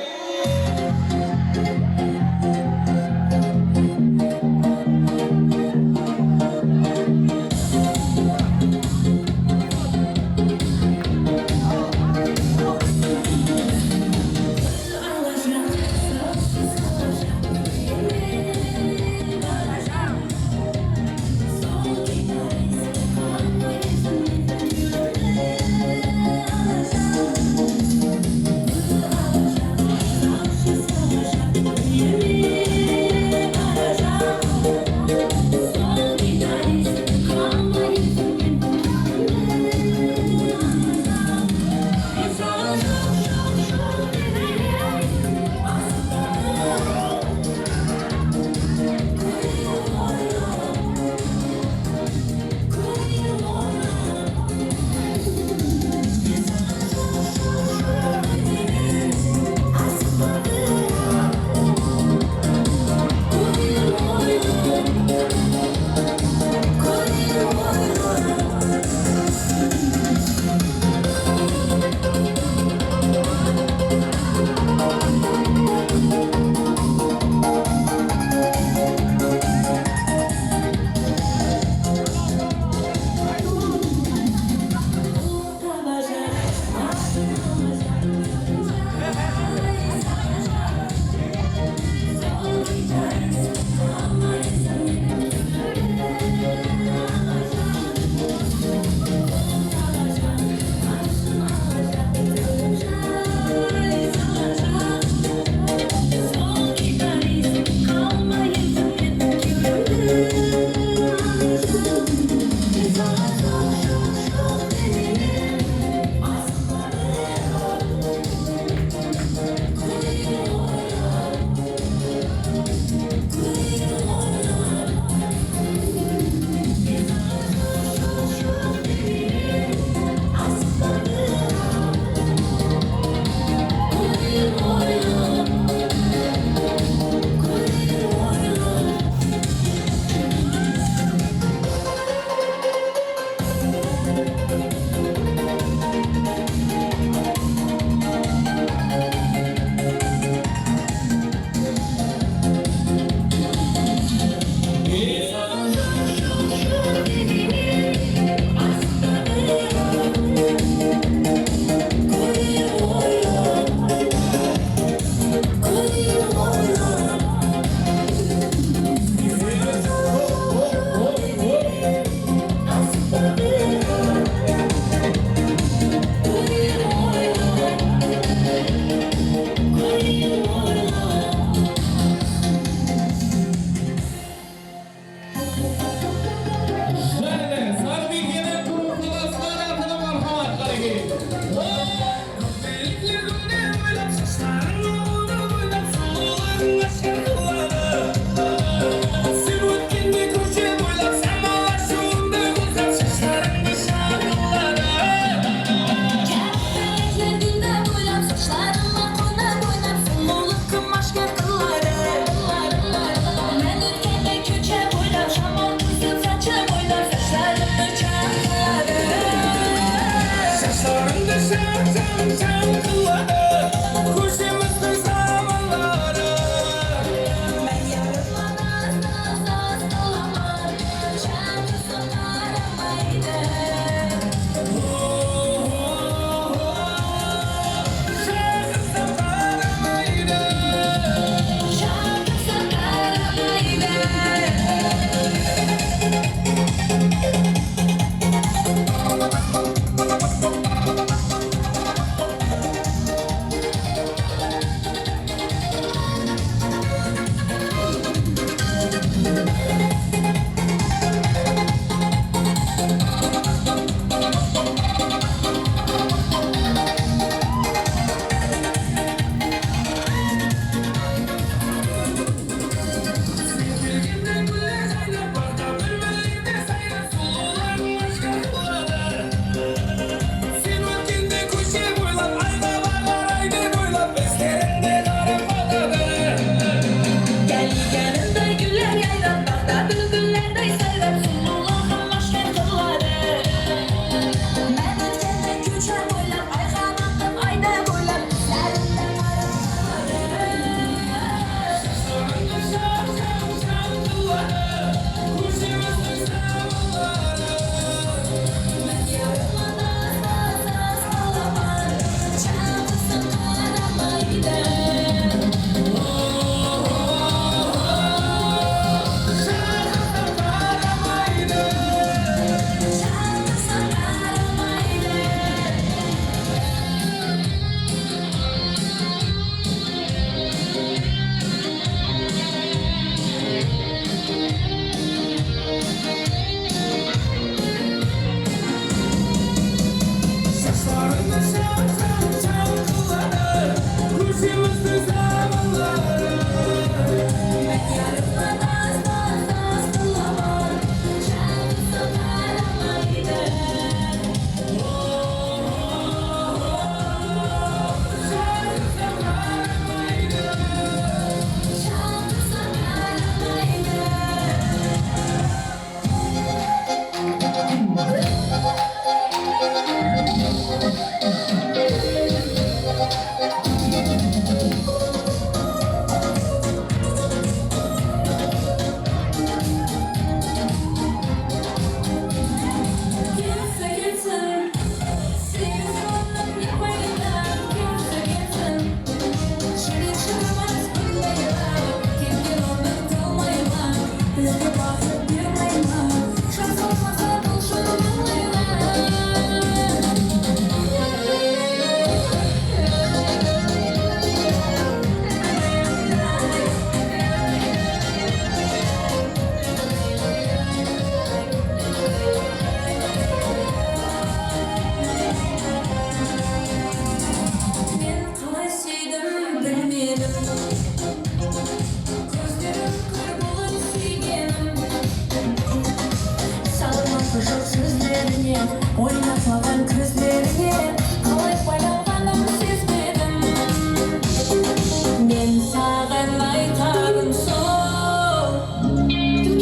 Oynap qalǵan kózlerińe qalay baylanǵanın sezbedim. Men saǵan aytarım sol,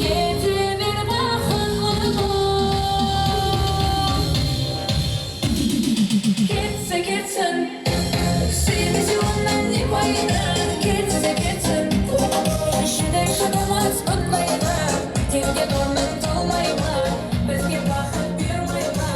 kete ber baxıtlı qul. Ketse ketsin, súymese onnan ne payda? Ketse ketsin, júdek shıdamas bunday da, tenge tornıń tolmay ma? Bizge baxıt buyrmay ma?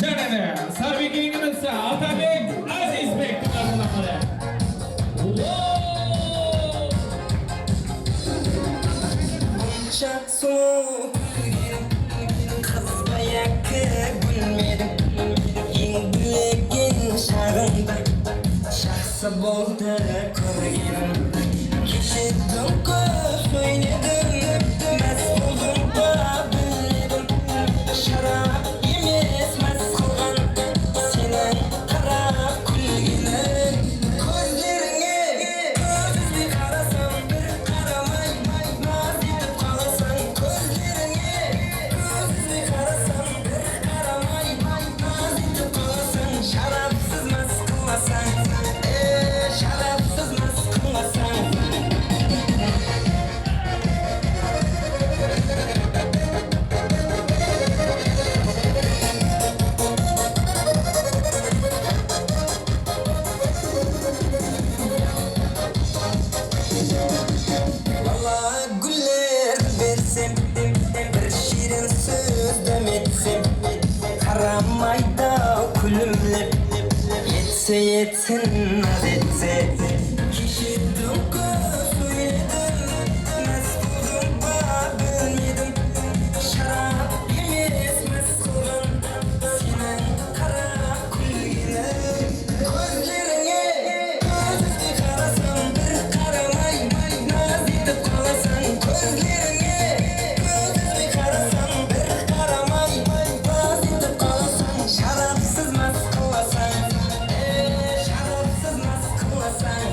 Jáne de Sarbiykeńimiz Atabek Azizbek tıńlasın. Sulıw kúlgen qız ba yaki gúlmediń? Eń gúllegen shaǵıńda jaqsı boldı kórgenim. Keshe dúń kóp sóylediń, más boldıń ba bilmedim. Sharap emes más qılǵan seniń qara kúlgeniń. Kózlerińe kóz úzbey qarasam, bir qaramay, naz etip qalasań. Kózlerińe kóz úzbey qarasam, bir qaramay, naz etip qalasań. Sharapsız más qılasań, e, sharapsız más qılasań. Bala gúller bersem, bir shiyrin sóz dám etsem, qaramaydı-aw kúlimlep, etse etsin, naz etse. Keshe dúń kóp sóylediń, más boldıń ba bilmedim. Sharap emes más qılǵan seniń qara kúlgeniń. Kózlerińe kóz úzbey qarasam, bir qaramay, naz etip qalasań. Kózlerińe kóz úzbey qarasam, bir qaramay, naz etip qalasań. Sharapsız más qılasań, e, sharapsız más qılasań.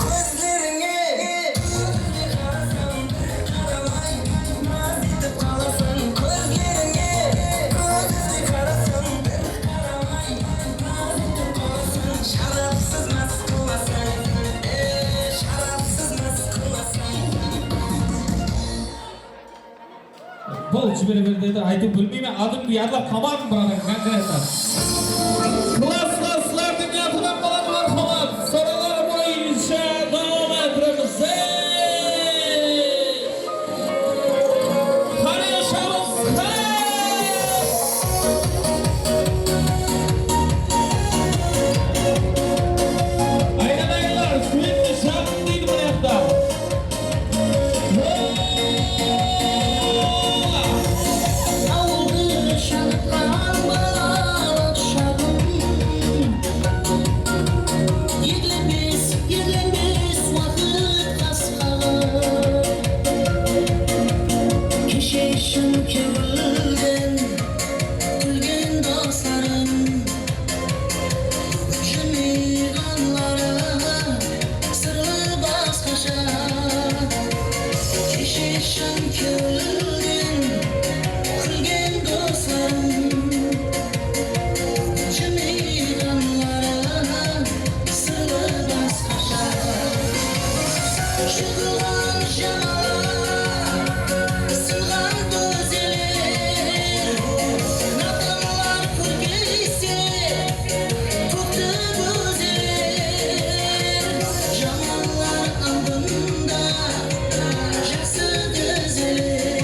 Kózlerińe kóz úzbey qarasam, bir qaramay, naz etip qalasań. Kózlerińe kóz úzbey qarasam, bir qaramay, naz etip qalasań. Sharapsız más qılasań, e, sharapsız más qılasań. Bul jibere berdi, aytıp bilmeymen, adım yadlap qalmadım, birader, konkretno. Klass, klasslar, dúnya qıdam qaladı, marhamat. Sorawlar boyınsha dawam ettiremiz. Ey! Qáne, shabıs, qáne! Aylanayınlar, svetni jaǵıń deydi mına jaqta. Awıldı janıtqan balalıq shaǵım. Eglenbes, eglenbes waqıt qasqaǵı. Keshe shın kewilden kúlgen doslarım. Jımıyǵanları sırlı basqasha. Keshe shın kewilden kúlgen doslarım. Jımıyǵanları sırlı basqasha. Jıǵılǵan jamalar, sınǵan kózeler, nadanlar kúrkeyse, kókti kózeler, jamanlar aldında jaqsı dózeler.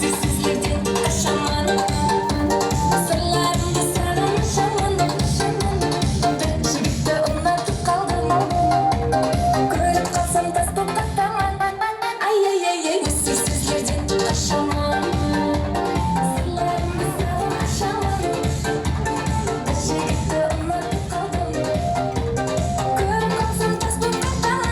Sizlerden qashaman, sırlarımdı saǵınıp jaman. Bir jigitті unatıp qaldım, kórip qalsam tas bolıp qataman. Ay-ay-ay-ay, nesiz sizlerden qashaman, sırlarımdı saǵınıp jaman. Bir jigitті unatıp qaldım, kórip qalsam tas bolıp qataman.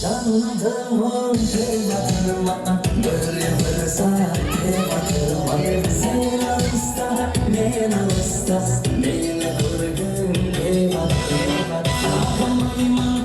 Jandım ol, ey batırım, bir bir saat, ey batırım, sen alısta, men alısta, meni kórgim, ey batırım, tapalmayman.